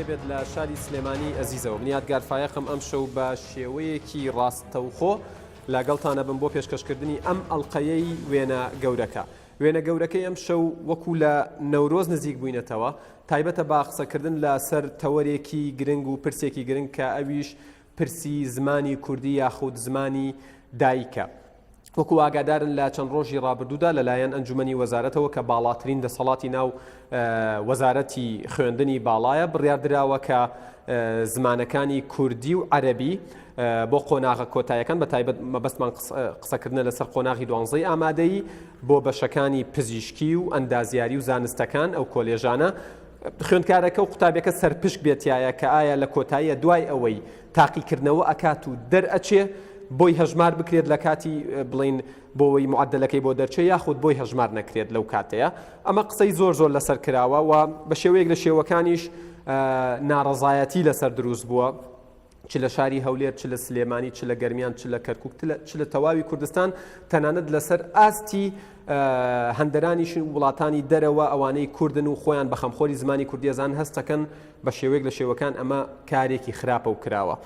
لێبێت لە شاری سلێمانی ئەزیزەوە. من یادگار فایەقم ئەمشەو بە شێوەیەکی ڕاستەوخۆ لەگەڵتان ئەبم بۆ پێشکەشکردنی ئەم ئەڵقەیەی وێنە گەورەکە. وێنە گەورەکەی ئەمشەو وەکو لە نەورۆز نزیک بووینەتەوە، تایبەتە بە قسەکردن لە سەر تەوەرێکی گرنگ و پرسێکی گرنگ کە ئەویش پرسی زمانی کوردی یاخود زمانی دایکە. وەکو ئاگادارن لە چەند ڕۆژی ڕابردوودا لەلایەن ئەنجومەنی وەزارەتەوە کە باڵاترین دەسەڵاتی ناو وەزارەتی خوێندنی باڵایە بڕیاردراوە کە زمانەکانی کوردی و عەرەبی بۆ قۆناغە کۆتایەکان بە تایبەت مەبەستمان قسەکردنە لەسەر قۆناغی دوانزەی ئامادەیی بۆ بەشەکانی پزیشکی و ئەندازیاری و زانستەکان ئەو کۆلێژانە خوێندکارەکە و قوتابیەکە سەرپشک بێتایە کە ئایا لە کۆتاییە دوای ئەوەی تاقیکردنەوە ئەکات و دەرئەچێ بۆی هەژمار بکرێت لە کاتی بڵین بۆەوەی معدلەکەی بۆ دەرچێ یاخود بۆی هەژمار نەکرێت لەو کاتەیە ئەمە قسەی زۆر زۆر لەسەر کراوە و بە شێوەیەک لە شێوەکانیش ناڕەزایەتی لەسەر دروست بووە چ لە شاری هەولێر چ لە سلێمانی چ لە گەرمیان چ لە کەرکک چ لە تەواوی کوردستان تەنانەت لەسەر ئاستی هەندەرانیش وڵاتانی دەرەوە ئەوانەی کوردن و خۆیان بە خەمخۆری زمانی کوردیەزان هەستەکەن بە شێوەیەک لە شێوەکان ئەمە کارێکی خراپە و کراوە.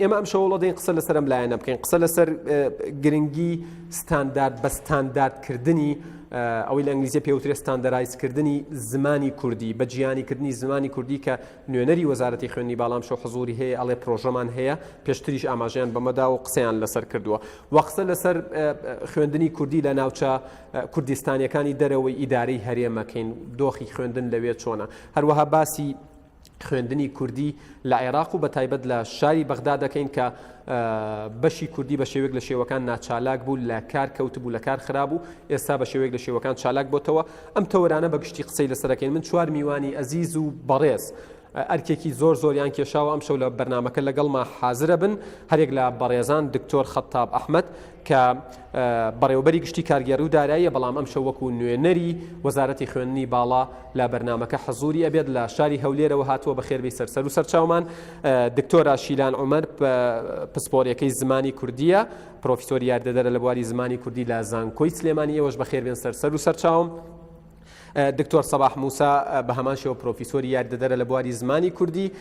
ئێمە ئەم شەوەڵە دەین قسە لەسەر ئەم لایەنە بکەین قسە لەسەر گرنگی ستاندارد بە ستانداردکردنی ئەوەی لە ئینگلیزیە پێوترێ standardize کردنی زمانی کوردی بە جیهانیکردنی زمانی کوردی کە نوێنەری وەزارەتی خوێندنی باڵام شەو حزوری هەیە ئەڵێ پرۆژەمان هەیە پێشتریش ئاماژەیان بەمەدا و قسەیان لەسەر کردووە و قسە لەسەر خوێندنی کوردی لە ناوچە کوردستانیەکانی دەرەوەی ئیدارەی هەرێمەکەین دۆخی خوێندن لەوێ چۆنە هەروەها باسی خوێندنی کوردی لە عێراق و بە تایبەت لە شاری بەغدا دەکەین کە بەشی کوردی بە شێوەیەک لە شێوەکان ناچالاک بوو لە کار کەوتبوو لە کار خرابوو ئێستا بە شێوەیەک لە شێوەکان چالاک بۆتەوە ئەم تەوەرانە بە گشتی قسەی لەسەرەکەین من چوار میوانی ئەزیز و بەڕێز ئەرکێکی زۆر زۆریان کێشاوە ئەمشەو لە بەرنامەکە لەگەڵما حازرە بن هەرێک لە بەڕێزان دکتۆر خەتاب ئەحمەد کە بەڕێوەبەری گشتی کارگێڕی و داراییە، بەڵام ئەمشەو وەکو نوێنەری وەزارەتی خوێندنی باڵا لە بەرنامەکە حزوری ئەبێت لە شاری هەولێرەوە هاتووە بەخێربێی سەر سەر و سەرچاومان دکتۆرا شیلان عومەر پسپۆریەکەی زمانی کوردیە پرۆفیسۆری یاریدەدەرە لە بواری زمانی کوردی لە زانکۆی سلێمانی ئێوەش بەخێربێن سەر سەر و سەرچاوم. دکتۆر سەباح موسا بە هەمان شێوە پرۆفیسۆری یاریدەدەرە لە بواری زمانی کوردی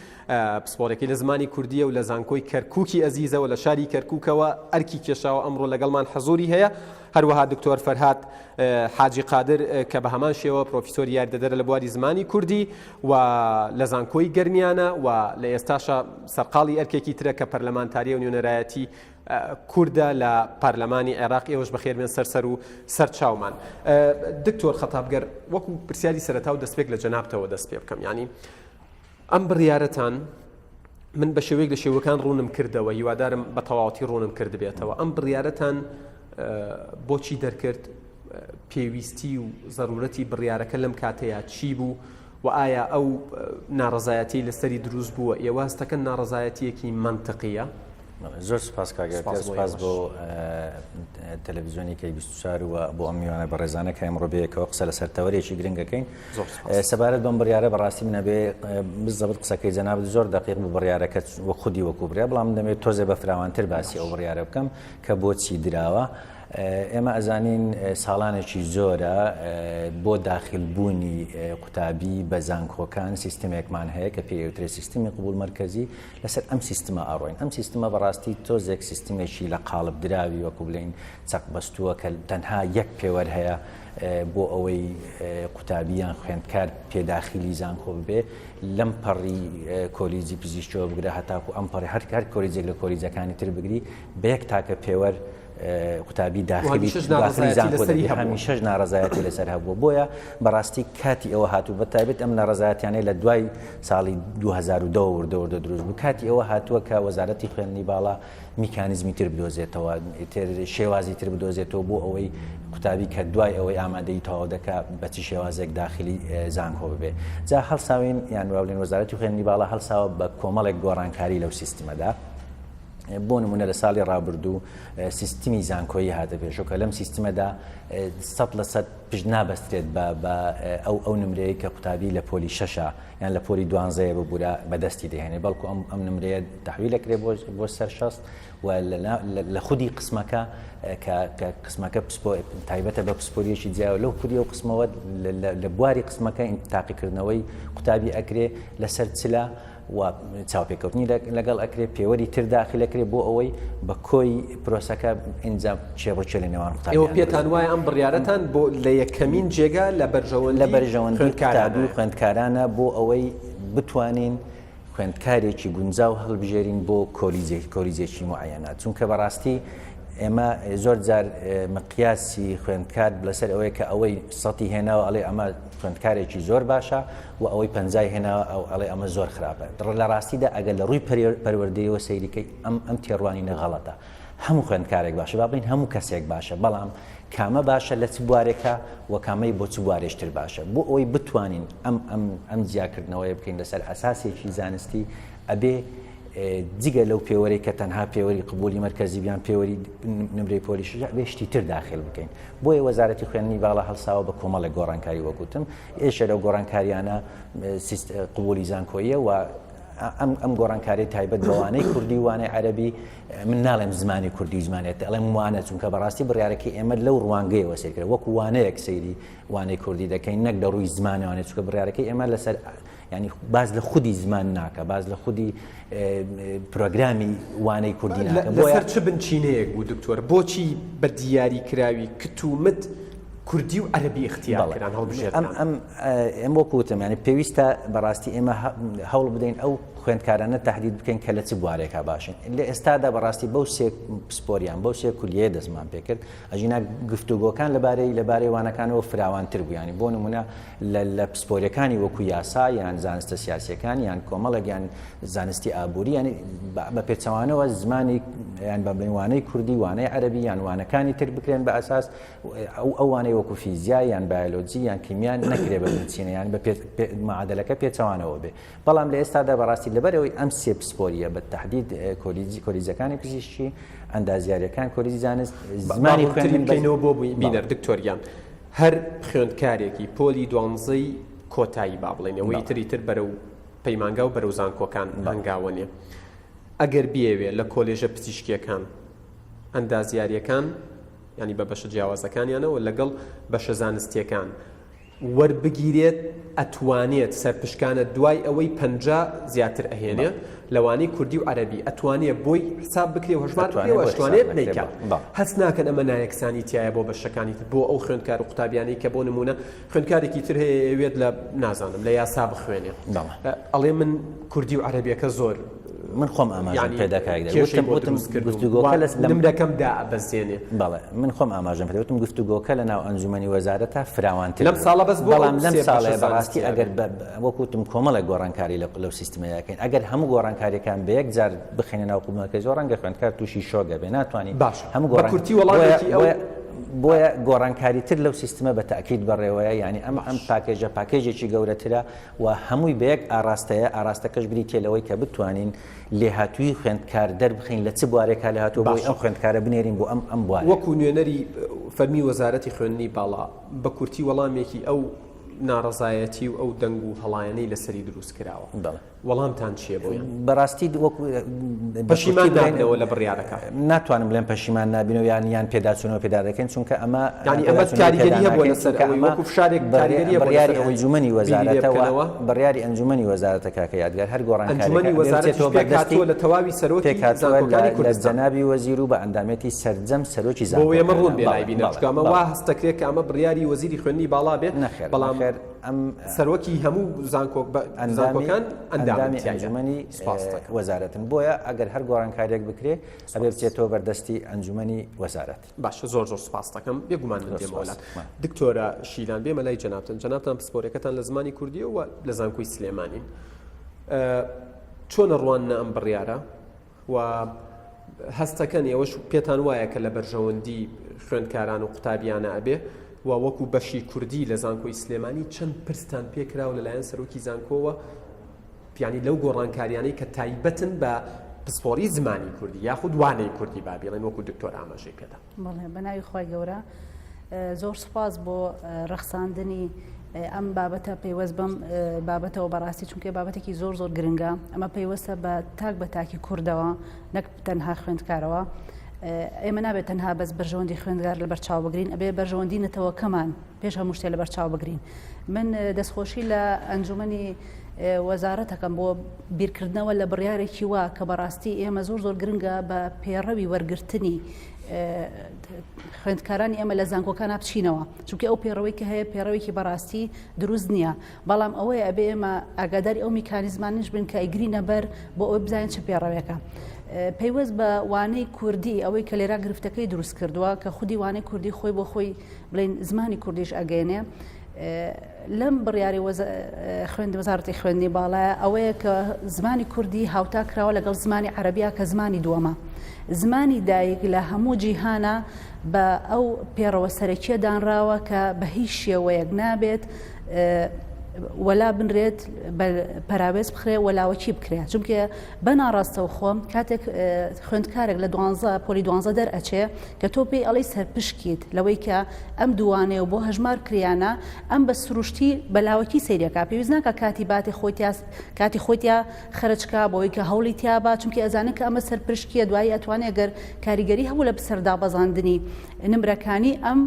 پسپۆرەکەی لە زمانی کوردیە و لە زانکۆی کەرکوکی ئەزیزەوە لە شاری کەرکوکەوە ئەرکی کێشاوە ئەمڕۆ لەگەڵمان حەزوری هەیە هەروەها دکتۆر فەرهاد حاجی قادر کە بە هەمان شێوە پرۆفیسۆری یاریدەدەرە لە بواری زمانی کوردی و لە زانکۆی گەرمیانە و لە ئێستاشە سەرقاڵی ئەرکێکی ترە کە پەرلەمانتاریە و نوێنەرایەتی کوردە لە پەرلەمانی عێراق ئێوەش بەخێربێن سەر سەر و سەر چاومان. دکتۆر خەتاب گەر وەکو پرسیاری سەرەتا و دەستپێک لە جەنابتەوە دەست پێ بکەم یانی ئەم بڕیارەتان من بە شێوەیەک لە شێوەکان ڕوونم کردەوە هیوادارم بە تەواوەتی ڕوونم کردبێتەوە ئەم بڕیارەتان بۆچی دەرکرد پێویستی و زەرورەتی بڕیارەکە لەم کاتەیە چی بوو و ئایا ئەو ناڕەزایەتی لەسەری دروست بووە ئێوە هەستەکەن ناڕەزایەتیەکی مەنتقیە؟ زۆر سپاس کاک یادگار سپاس بۆ تەلەڤیزیۆنی کەی 24 و بۆ ئەم میوانە بەڕێزانە کە ئەمڕۆ بەیەکەوە قسە لەسەر تەوەرێکی گرنگەکەین سەبارەت بەم بڕیارە بەڕاستی من ئەبێ بزەبت قسەکەی جەنابت زۆر دقیق بوو بڕیارەکە وە خودی وەکو بڕیا بەڵام دەمێت تۆزێ بە فراوانتر باسی ئەو بڕیارە بکەم کە بۆچی دراوە. ئێمە ئەزانین ساڵانێکی زۆرە بۆ داخلبوونی قوتابی بە زانکۆکان سیستمێکمان هەیە کە پێی سیستمی قبول مەرکەزی لەسەر ئەم سیستمە ئەڕۆین. ئەم سیستمە بەڕاستی تۆزێک سیستمێکی لە قاڵب دراوی وەکو بلێین چەق بەستووە کە تەنها یەک پێوەر هەیە بۆ ئەوەی قوتابی یان خوێندکار پێداخیلی زانکۆ ببێ لەم پەڕی کۆلیجی پزیشکیەوە بگرە هەتاکو ئەم پەڕی هەر هەر کۆلیجێک لە کۆلیجەکانی تر بگری بە یەک تاکە پێوەر قوتابی داخلی زانکۆ دەبێت هەمیشەش ناڕەزایەتی لەسەر هەبووە بۆیە بەڕاستی کاتی ئەوە هاتوو بە تایبەت ئەم ناڕەزایەتیانەی لە دوای ساڵی 2010 وردە وردە دروست بوو کاتی ئەوە هاتووە کە وەزارەتی خوێندنی باڵا میکانیزمی تر بدۆزێتەوە تر شێوازی تر بدۆزێتەوە بۆ ئەوەی قوتابی کە دوای ئەوەی ئامادەی تەواو دەکا بە چی شێوازێک داخلی زانکۆ ببێ جا هەڵساوین یان واولێن وەزارەتی خوێندنی باڵا هەڵساوە بە کۆمەڵێک گۆڕانکاری لەو سیستمەدا. بۆ نمونە لە ساڵی ڕابردوو سیستمی زانکۆیی هاتە پێشەوە کە لەم سیستمەدا سە لە سەد پشت نابەسترێت بە ئەو ئەو نمرەیە کە قوتابی لە پۆلی شەشە یان لە پۆلی دوانزەیە ببوورە بەدەستی دەهێنێت بەڵکو ئەم ئەم نمرەیە تەحویل دەکرێت بۆ بۆ سەر شەست و لە خودی قسمەکە کە قسمەکە تایبەتە بە پسپۆریەکی جیاوە لەو خودی ئەو قسمەوە لە بواری قسمەکە تاقیکردنەوەی قوتابی ئەکرێ لەسەر چلە و چاوپێکەوتنی لەگەڵ ئەکرێ پێوەری تر داخل ئەکرێ بۆ ئەوەی بە کۆی پرۆسەکە ئینجا کێبڕکێ لە نێوان قوتابیان ئێوە پێتان وایە ئەم بڕیارەتان بۆ لە یەکەمین جێگا لە بەرژەوەندی لە بەرژەوەندی قوتابی و خوێندکارانە بۆ ئەوەی بتوانین خوێندکارێکی گونجاو هەڵبژێرین بۆ کۆلیجێک کۆلیجێکی معەنە چونکە بەڕاستی ئێمە زۆر جار مقیاسی خوێندکار لەسەر ئەوەیە کە ئەوەی سەتی هێناوە ئەڵێ ئەمە خوێندکارێکی زۆر باشە و ئەوەی پەنجای هێناوە ئەو ئەڵێ ئەمە زۆر خراپە. لە ڕاستیدا ئەگەر لە ڕووی پەروەردەیەوە سەیری کەی ئەم ئەم تێڕوانینە غەڵەتە. هەموو خوێندکارێک باشە، با بڵێین هەموو کەسێک باشە، بەڵام کامە باشە لە چ بوارێکا و کامەی بۆ چ بوارێکتر باشە. بۆ ئەوەی بتوانین ئەم ئەم ئەم جیاکردنەوەیە بکەین لەسەر ئەساسێکی زانستی ئەبێ جگە لەو پێوەرەی کە تەنها پێوەری قبولی مەرکەزی بیان پێوەری نمرەی پۆلی شەش ئەبێ شتی تر داخل بکەین. بۆیە وەزارەتی خوێندنی باڵا هەڵساوە بە کۆمەڵێک گۆڕانکاری وەک وتم یەکێ لەو گۆڕانکاریانە قبولی زانکۆییە و ئەم ئەم گۆڕانکاری تایبەت بە وانەی کوردی وانەی عەرەبی من ناڵێم زمانی کوردی زمانێت ئەڵێم وانە چونکە بەڕاستی بڕیارەکەی ئێمە لەو ڕوانگەیەوە سەیر کرا وەکو وانەیەک سەیری وانەی کوردی دەکەین نەک لە ڕووی زمانەوانێت چونکە بڕیارەکەی ئێمە لەسەر ینی باز لە خودی زمان ناکە باز لە خودی پرۆگرامی وانەی کوردی ناکە لەسەر چ بنچینەیەک بوو دکتۆر بۆچی بە دیاری کراوی کتومت کوردی و عەرەبی ئیختیار کران هەڵبژێردران؟ ئەم ئەم ئەم وەکو وتم یانی پێویستە بەڕاستی ئێمە هەوڵ بدەین ئەو خوێندکارانە تهدید بکەین کە لە چ بوارێکا باشن لە ئێستادا بەڕاستی بەو سێ پسپۆریان بەو سێ کولیەیە دەستمان پێکرد ئەژینا گفتوگۆکان لەبارەی لەبارەی وانەکانەوە فراوانتر بوو ینی بۆ نمونە لە پسپۆریەکانی وەکو یاسا یان زانستە سیاسیەکان یان کۆمەڵێک یان زانستی ئابووری یانی بە پێچەوانەوە زمانی یان بە بڵێن وانەی کوردی وانەی عەرەبی یان وانەکانی تر بکرێن بە ئەساس ئەو ئەوانەی وەکو فیزیا یان بایۆلۆجی یان کیمیا نەکرێ بە بنچینە یان بە معادلەکە پێچەوانەوە بێ بەڵام لە ئێستادا بەڕاستی لەبەرەوەی ئەم سێ پسپۆریە بە تهدید کۆلیجی کۆلیجەکانی پزیشکی ئەندازیاریەکان کۆلیجی زانست زمانی خوێندن بکەینەوە بۆ بینەر دکتۆریان هەر خوێندکارێکی پۆلی دوانزەی کۆتایی با بڵێین ئەوەی تری تر بەرەو پەیمانگا و بەرەو زانکۆکان هەنگاوەنێ ئەگەر بیەوێ لە کۆلێژە پزیشکیەکان ئەندازیاریەکان ینی بە بەشە جیاوازەکانیانەوە لەگەڵ بەشە زانستیەکان وەربگیرێت ئەتوانێت سەرپشکانە دوای ئەوەی 50 زیاتر ئەهێنێ لەوانەی کوردی و عەرەبی ئەتوانێ بۆی حساب بکرێ و هەژمار بکرێ و ئەشتوانێت نەیکات. هەست ناکەن ئەمە نایەکسانی تیایە بۆ بەشەکانی تر بۆ ئەو خوێندکار و قوتابیانەی کە بۆ نمونە خوێندکارێکی تر هەیە ئەوێت لە نازانم لە یاسا بخوێنێ ئەڵێ من کوردی و عەرەبیەکە زۆر من خۆم ئاماژەم پێدا کاک دەر وتم وتم گفتوگۆکە لە نمرەکەم دائەبەزێنێ. بەڵێ من خۆم ئاماژەم پێدا وتم گفتوگۆکە لە ناو ئەنجومەنی وەزارەتا فراوانتر لەم ساڵە بەس بۆ بەڵام لەم ساڵەیە بەڕاستی ئەگەر وەکو وتم کۆمەڵێک گۆڕانکاری لەو سیستمەیە ئەکەین ئەگەر هەموو گۆڕانکاریەکان بە یەک جار بخەینە ناو قبوڵکردنەوە ڕەنگە خوێندکار تووشی شۆک ئەبێ ناتوانین باشە هەموو بە گۆڕان کورتی وەڵامێکی ئەو بۆیە بۆیە گۆڕانکاری تر لەو سیستمە بە تاکید بەڕێوەیە یعنی ئەم ئەم package ە package ێکی گەورەترە و هەمووی بە یەک ئاراستەیە، ئاراستەکەش بریتیە لەوەی کە بتوانین لێهاتوویی خوێندکار دەربخەین لە چ بوارێکا لێهاتووە بۆی ئەم باشە. خوێندکارە بنێرین بۆ ئەم ئەم بوارە. وەکو نوێنەری فەرمی وەزارەتی خوێندنی باڵا بە کورتی وەڵامێکی ئەو ناڕەزایەتی و ئەو دەنگ و هەڵایەنەی لەسەری دروست کراوە. بەڵێ. وەڵامتان چییە بۆیان؟ بەڕاستی وەکو پەشیمان نابنەوە لە بڕیارەکە؟ ناتوانم بڵێم پەشیمان نابینەوە یان یان پێداچوونەوە پێدا دەکەین چونکە ئەمە یانی ئەمە کاریگەری هەبووە لەسەر ئەوەی وەکو فشارێک کاریگەری هەبووە بڕیاری لەسەر ئەوەی ئەنجومەنی بیری لێ وەزارەتەوە بکەنەوە؟ بڕیاری ئەنجومەنی وەزارەتە کاکە یادگار هەر گۆڕانکاریەکە ئەنجومەنی ئەبێ وەزارەتیش بچێتەوە بەردەستی پێکهاتووە لە تەواوی سەرۆکی پێکهاتووە لە زانکۆکانی لە کوردستان. جەنابی وەزیر و بە ئەندامێتی سەرجەم سەرۆکی بۆ ئێمە ڕوون زانکۆکانە بێ بەڵێ لای بینەر بەڵێ چونکە ئەمە بەڵێ وا هەست دەکرێت کە ئەمە بڕیاری وەزیری خوێندنی باڵا بێ نەخێر بەڵام نەخێر ئەم سەرۆکی هەموو زانکۆ زانکۆکان ئەندامی ئەنجومەنی وەزارەتن بۆیە ئەگەر هەر گۆڕانکاریەک بکرێ ئەبێ بچێتەوە بەردەستی ئەنجومەنی وەزارەت. باشە زۆر زۆر سوپاست دەکەم بێگومان من دێمەوە لات دکتۆرە شیلان بێمە لای جەنابتان جەنابتان پسپۆرەکەتان لە زمانی کوردیەوە و لە زانکۆی سلێمانین چۆنە ڕواننە ئەم بڕیارە و هەستەکەن ئێوەش پێتان وایە کە لە بەرژەوەندی خوێندکاران و قوتابیانە ئەبێ و وەکو بەشی کوردی لە زانکۆی سلێمانی چەند پرستان پێکراوە لەلایەن سەرۆکی زانکۆوە پیانی لەو گۆڕانکاریانەی کە تایبەتن بە پسپۆری زمانی کوردی یاخود وانەی کوردی با بیڵێن وەکو دکتۆر ئاماژەی پێدا. بەڵێ بەناوی خوای گەورە زۆر سوپاس بۆ ڕەخساندنی ئەم بابەتە پەیوەست بەم بابەتەوە بەڕاستی چونکە بابەتێکی زۆر زۆر گرنگە ئەمە پەیوەستە بە تاک بە تاکی کوردەوە نەک تەنها خوێندکارەوە ئێمە نابێت تەنها بەس بەرژەوەندی خوێندگار لەبەر چاو بگرین ئەبێ بەرژەوەندی نەتەوەکەمان پێش هەموو شتێ لەبەر چاو بگرین من دەستخۆشی لە ئەنجومەنی وەزارەتەکەم بۆ بیرکردنەوە لە بڕیارێکی وا کە بەڕاستی ئێمە زۆر زۆر گرنگە بە پێڕەوی وەرگرتنی خوێندکارانی ئێمە لە زانکۆکانە بچینەوە چونکە ئەو پێڕەوەی کە هەیە پێڕەوێکی بەڕاستی دروست نییە بەڵام ئەوەیە ئەبێ ئێمە ئاگاداری ئەو میکانیزمانیش بن کە ئەیگرینە بەر بۆ ئەوەی بزانین چ پێڕەوێکە. پەیوەست بە وانەی کوردی ئەوەی کە لێرا گرفتەکەی دروست کردووە کە خودی وانەی کوردی خۆی بۆ خۆی بڵێن زمانی کوردیش ئەگەێنێ لەم بڕیاری خوێند وەزارەتی خوێندنی باڵایە ئەوەیە کە زمانی کوردی هاوتا کراوە لەگەڵ زمانی عەربیا کە زمانی دووەمە زمانی دایک لە هەموو جیهانە بە ئەو پێڕەوە سەرەکیە دانراوە کە بە هیچ شێوەیەک نابێت وەلا بنرێت پەراوێز بخرێ و لاوەکی بکرێت چونکە بە ناڕاستەوخۆ کاتێک خوێندکارێک لە دوانزە پۆلی دوانزە دەرئەچێ کە تۆ پێی ئەڵێی سەرپشکیت لەوەی کە ئەم دووانەیە و بۆ هەژمار کریانە ئەم بە سروشتی بە لاوەکی سەیرەکا پێویست ناکا کاتی باتی خۆی تیا کاتی خۆی تیا خەرج کا بۆی کە هەوڵی تیا با چونکی ئەزانێت کە ئەمە سەرپشکیە دوایی ئەتوانێت گەر کاریگەری هەبوو لە بسەر دابەزاندنی نمرەکانی ئەم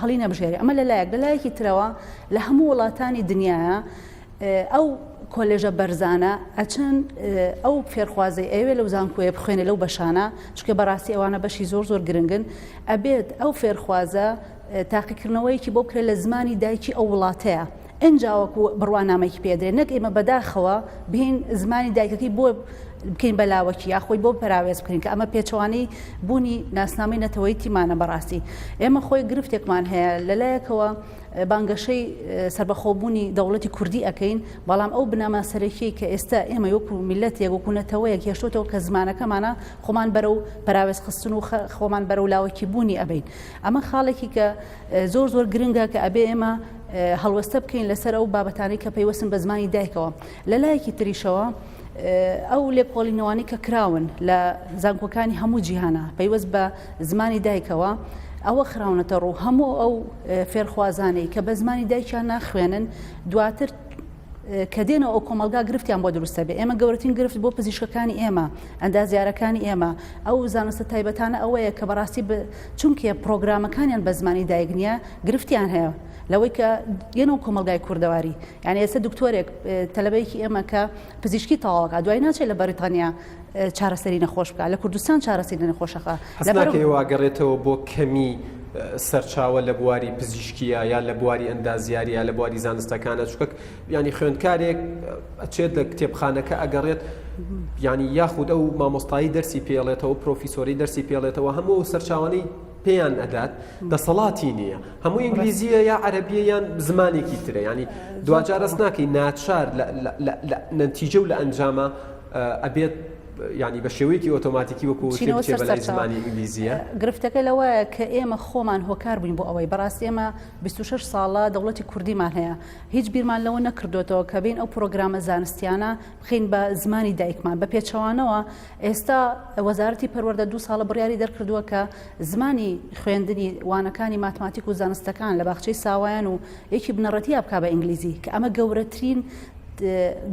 هەڵی نەبژێرێ ئەمە لەلایەک لەلایەکی ترەوە لە هەموو وڵاتانی دنیاە ئەو کۆلێژە بەرزانە ئەچن ئەو فێرخوازەی ئەیەوێ لەو زانکۆیە بخوێنێ لەو بەشانە چونکە بەڕاستی ئەوانە بەشی زۆر زۆر گرنگن ئەبێت ئەو فێرخوازە تاقیکردنەوەیەکی بۆ بکرێت لە زمانی دایکی ئەو وڵاتەیە ئینجا وەکو بڕوانامەیەکی پێدرێت نەک ئێمە بەداخەوە بین زمانی دایکەکەی بۆ بکەین بە لاوەکی یاخۆی بۆ پەراوێز بکەین کە ئەمە پێچەوانەی بوونی ناسنامەی نەتەوەی تیمانە بەڕاستی ئێمە خۆی گرفتێکمان هەیە لەلایەکەوە بانگەشەی سەربەخۆبوونی دەوڵەتی کوردی ئەکەین، بەڵام ئەو بنەما سەرەکیەی کە ئێستا ئێمە وەکو میللەتێک، وەکو نەتەوەیەک هێشتۆتەوە کە زمانەکەمانە، خۆمان بەرەو پەراوێزخستن و خۆمان بەرەو لاوەکی بوونی ئەبەین. ئەمە خاڵێکی کە زۆر زۆر گرنگە کە ئەبێ ئێمە هەڵوەستە بکەین لەسەر ئەو بابەتانەی کە پەیوەستن بە زمانی دایکەوە. لە لایەکی تریشەوە ئەو لێکۆڵینەوانەی کە کراون لە زانکۆکانی هەموو جیهانە پەیوەست بە زمانی دایکەوە ئەوە خراونەتە ڕوو هەموو ئەو فێرخوازانەی کە بە زمانی دایکیان ناخوێنن دواتر کە دێنەوە ئەو کۆمەلگا گرفتیان بۆ دروستە بێ ئێمە گەورەترین گرفت بۆ پزیشکەکانی ئێمە ئەندازیارەکانی ئێمە ئەو زانستە تایبەتانە ئەوەیە کە بەڕاستی چونکە پرۆگرامەکانیان بە زمانی دایک نییە گرفتیان هەیە لەوەی کە یەنەوە کۆمەلگای کوردەواری یعنی ئێستا دکتۆرێک تەلەبەیەکی ئێمە کە پزیشکی تەواوەکە دوای ناچێت لە بەریتانیا چارەسەری نەخۆش بکات لە کوردستان چارەسەری نەخۆشەکە هەست ناکەی وا گەڕێتەوە بۆ کەمی سەرچاوە لە بواری پزیشکیە یا لە بواری ئەندازیاری یا لە بواری زانستەکانە چونکە ینی خوێندکارێک ئەچێت لە کتێبخانەکە ئەگەڕێت ینی یاخود ئەو مامۆستایی دەرسی پێڵێتەوە پرۆفیسۆری دەرسی پێڵێتەوە هەموو سەرچاوانەی پێیان ئەدات دەسەڵاتی نییە هەموو ئینگلیزیە یا عەربیە یان زمانێکی ترە ینی دواجار ئەس ناکەی ناچار لە نەتیجە و لە ئەنجامە ئەبێت ینی بە شێوەیەکی ئۆتۆماتیکی وەکو بەلای زمانی ئینگلیزیە گرفتەکە لەوەیە کە ئێمە خۆمان هۆکار بووین بۆ ئەوەی بەڕاستی ئێمە 26 ساڵە دەوڵەتی کوردیمان هەیە هیچ بیرمان لەوە نەکردوێتەوە کە بین ئەو پرۆگرامە زانستیانە بخین بە زمانی دایکمان بە پێچەوانەوە ئێستا وەزارەتی پەروەردە دوو ساڵە بڕیاری دەرکردووە کە زمانی خوێندنی وانەکانی ماتماتیک و زانستەکان لە باخچەی ساوایان و یەکی بنەڕەتیا بکا بە ئینگلیزی کە ئەمە گەورەترین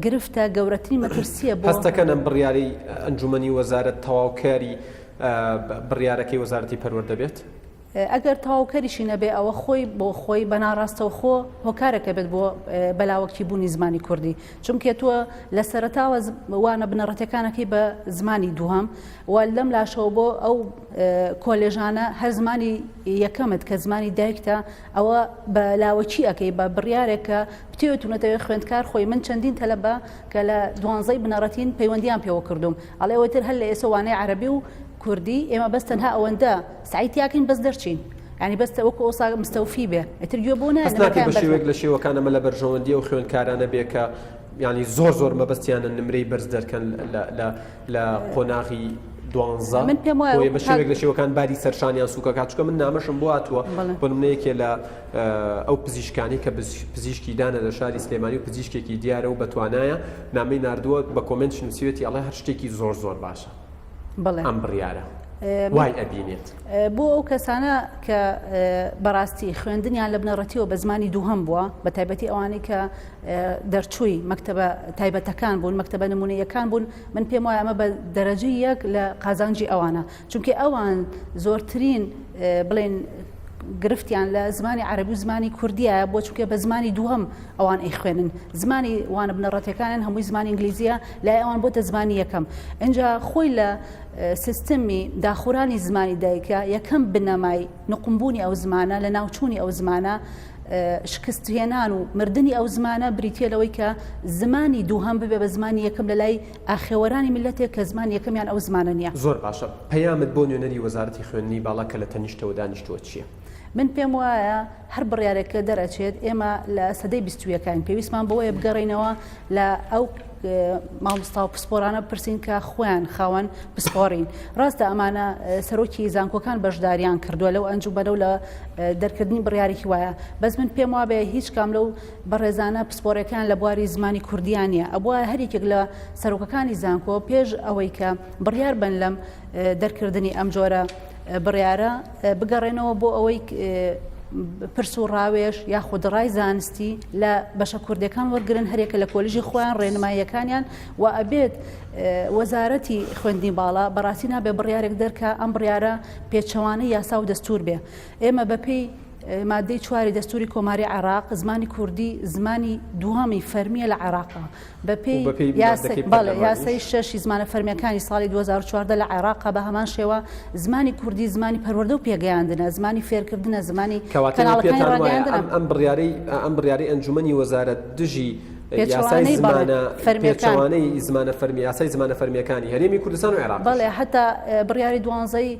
گرفتە گەورەترین مەترسیە بۆ هەستەکەن ئەم بڕیارەی ئەنجومەنی وەزارەت تەواوکاری بڕیارەکەی وەزارەتی پەروەردە بێت؟ ئەگەر تەواوکەریشی نەبێ ئەوە خۆی بۆ خۆی بە ناڕاستەوخۆ هۆکارێکە بێت بۆ بەلاوەکی بوونی زمانی کوردی چونکە تۆ لە سەرەتاوە وانە بنەڕەتەکانەکەی بە زمانی دووهەم و لەم لاشەوە بۆ ئەو کۆلێژانە هەر زمانی یەکەمت کە زمانی دایکتە ئەوە بە لاوەکی ئەەکەی بە بڕیارێک کە بتەوێت و نەتەوێت خوێندکار خۆی من چەندین تەلەبە کە لە دوانزەی بنەڕەتین پەیوەندیان پێوە کردوم ئەڵێ ئەوەی تر هەر لە ئێسە وانەی عەرەبی و کوردی ئێمە بەس تەنها ئەوەندە سەعی تیاکەین بەس دەرچین یانی بەس وەکو ئەوسا مستەوفی بێ ئیتر گوێ بۆ نایەن هەست ناکەی نمرەکەیان بە بەرز شێوەیەک لە شێوەکان ئەمە لە بەرژەوەندی ئەو خوێندکارانە بێ کە یانی زۆر زۆر مەبەستیانە نمرەی بەرز دەرکەن لە لە لە قۆناغی دوانزە من پێم وایە بۆیە بە وەکو شێوەیەک لە شێوەکان باری سەرشانیان سووکەکات چونکە من نامەشم بۆ هاتووە بەڵێ. بۆ نمونە یەکێ لە ئەو پزیشکانەی کە پزیشکی دانە لە شاری سلێمانی و پزیشکێکی دیارە و بەتوانایە نامەی ناردووە بە comment نووسیوێتی ئەڵێ هەر شتێکی زۆر زۆر باشە. ئەم بڕیارە وای ئەبینێت. بۆ ئەو کەسانە کە بەڕاستی خوێندنیان لە بنەڕەتیەوە بە زمانی دووهەم بووە، بە تایبەتی ئەوانەی کە دەرچووی مەکتەبە تایبەتەکان بوون، مەکتەبە نمونەیەکان بوون، من پێم وایە ئەمە بە دەرەجەی یەک لە قازانجی ئەوانە، چونکە ئەوان زۆرترین بڵێن گرفتیان لە زمانی عەرەبی و زمانی کوردیە بۆ چونکە بە زمانی دووهەم ئەوان ئەیخوێنن زمانی وانە بنەڕەتیەکانیان هەمووی زمانی ئینگلیزیە لای ئەوان بۆتە زمانی یەکەم ئینجا خۆی لە سیستمی داخورانی زمانی دایکە یەکەم بنەمای نقومبوونی ئەو زمانە لە ناوچوونی ئەو زمانە شکستهێنان و مردنی ئەو زمانە بریتە لەوەی کە زمانی دووهەم ببێ بە زمانی یەکەم لە لای ئاخێوەرانی میللەتێک کە زمانی یەکەمیان ئەو زمانە نییە. زۆر باشە پەیامت بۆ نوێنەری وەزارەتی خوێندنی باڵا کە لە تەنیشتەوە دانیشتووە چییە؟ من پێم وایە هەر بڕیارێک کە دەرئەچێت ئێمە لە سەدەی بیستویەکاین پێویستمان بەوەیە بگەڕێینەوە لە ئەو مامۆستا و پسپۆرانە بپرسین کە خۆیان خاوەن پسپۆڕین ڕاستە ئەمانە سەرۆکی زانکۆکان بەشداریان کردووە لەو ئەنجومەنە و لە دەرکردنی بڕیارێکی وایە بەس من پێم وابێ هیچ کام لەو بەڕێزانە پسپۆڕەکان لە بواری زمانی کوردیان نییە ئەبووە هەر یەکێک لە سەرۆکەکانی زانکۆ پێش ئەوەی کە بڕیار بن لەم دەرکردنی ئەم جۆرە بڕیارە بگەڕێنەوە بۆ ئەوەی پرس و ڕاوێژ یاخود ڕای زانستی لە بەشە کوردەکان وەرگن هەرێکە لە کۆلیژی خۆیان ڕێنماییەکانیان و ئەبێت وەزارەتی خوێندنی باڵا بەڕاستی نابێ بڕیارێک دەرکە ئەم بڕیارە پێچەوانەی یاسا و دەستور بێ ئێمە بەپێی مادەی چواری دەستوری کۆماری عێراق زمانی کوردی زمانی دووەمی فەرمیە لە عێراقا بەپێی یاسای شەشی زمانە فەرمیەکانی ساڵی 2014 لە عێراقا بە هەمان شێوە زمانی کوردی زمانی پەروەردە و پێگەیاندنە زمانی فێرکردنە زمانی کەناڵەکانی ڕاگەیاندنە. ئەم بڕیارەی ئەم بڕیارەی ئەنجومەنی وەزارەت دژی یاسای زمانە فەرمیەکانی زمانە فەرمی یاسای زمانە فەرمیەکانی هەرێمی کوردستان و عێراق بەڵێ هەتا بڕیاری دوانزەی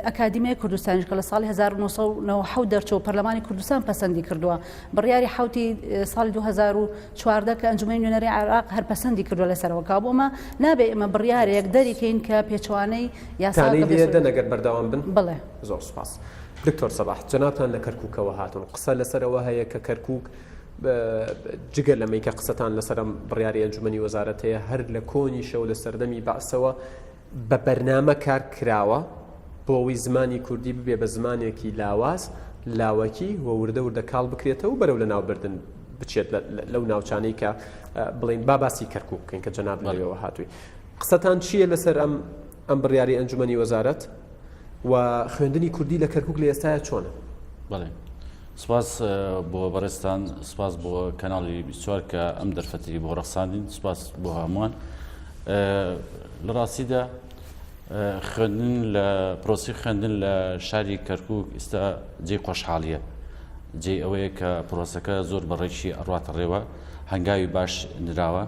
ئەکادیمیای کوردستانیش کە لە ساڵی 1997 دەرچوو پەرلەمانی کوردستان پەسەندی کردووە بڕیاری حوتی ساڵی 2014 کە ئەنجومەنی نوێنەری عێراق هەر پەسەندی کردووە لەسەرەوە کابوو ئەمە نابێ ئێمە بڕیارێک دەریکەین کە پێچەوانەی یاساکە بێت ئەگەر بەردەوام بن بڵێ زۆر سپاس دکتۆر سەباح جەنابتان لە کەرکووکەوە هاتون قسە لەسەرەوە هەیە کە کەرکووک جگە لەمەی کە قسەتان لەسەرم بڕیاری ئەنجومەنی وەزارەت هەیە هەر لە کۆنیشەوە لە سەردەمی بەعسەوە بە بەرنامە کار کراوە بۆ ئەوەی زمانی کوردی ببێ بە زمانێکی لاواز، لاوەکی و وردە وردە کاڵ بکرێتەوە و بەرەو لەناوبردن بچێت لەو ناوچانەی کە بڵێین با باسی کەرکووک بکەین کە جەناب لەوێوە هاتووی. قسەتان چییە لەسەر ئەم ئەم بڕیاری ئەنجومەنی وەزارەت و خوێندنی کوردی لە کەرکووک لە ئێستایا چۆنە؟ بەڵێ سپاس بۆ بەڕێزتان سپاس بۆ کەناڵی 24 کە ئەم دەرفەتی بۆ ڕەخساندین سپاس بۆ هەمووان لە ڕاستیدا خوێندن لە پرۆسی خوێندن لە شاری کەرکک ئیستا جێی خۆشحاڵیە جێ ئەوەیە کە پرۆسەکە زۆر بەڕێکی ئەڕاتە ڕێوە هەنگاوی باش نراوە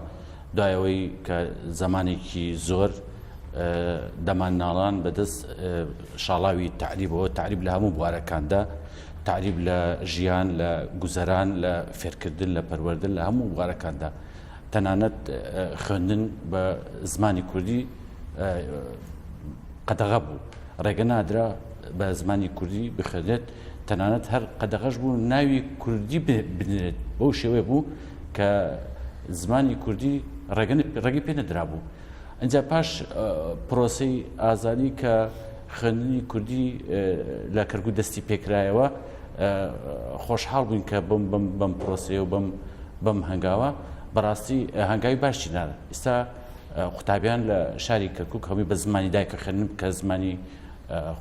دوایەوەی کە زمانێکی زۆر دەمان ناڵان بەدەست شاڵاوی تعریبەوە تعریب لە هەموو بوارەکاندا تعریب لە ژیان لە گوزەران لە فێرکردن لە پەروەردن لە هەموو بوارەکاندا تەنانەت خوێندن بە زمانی کوردی قەدەغە بوو ڕێگە نادرا بە زمانی کوردی بخوێنرێت تەنانەت هەر قەدەغەش بوو ناوی کوردی بنرێت بەو شێوەیە بوو کە زمانی کوردی ڕێگەی پێ نەدرابوو ئەجا پاش پرۆسی ئازادی کە خوێندنی کوردی لە کەرکوک دەستی پێکرایەوە خۆشحاڵ بووین کە بەم بەم بەم پرۆسەیە و بەم بەم هەنگاوە بەڕاستی هەنگاوی باشی نارە ئێستا قوتابیان لە شاری کەرکک هەمووی بە زمانی دایکە خوێندن کە زمانی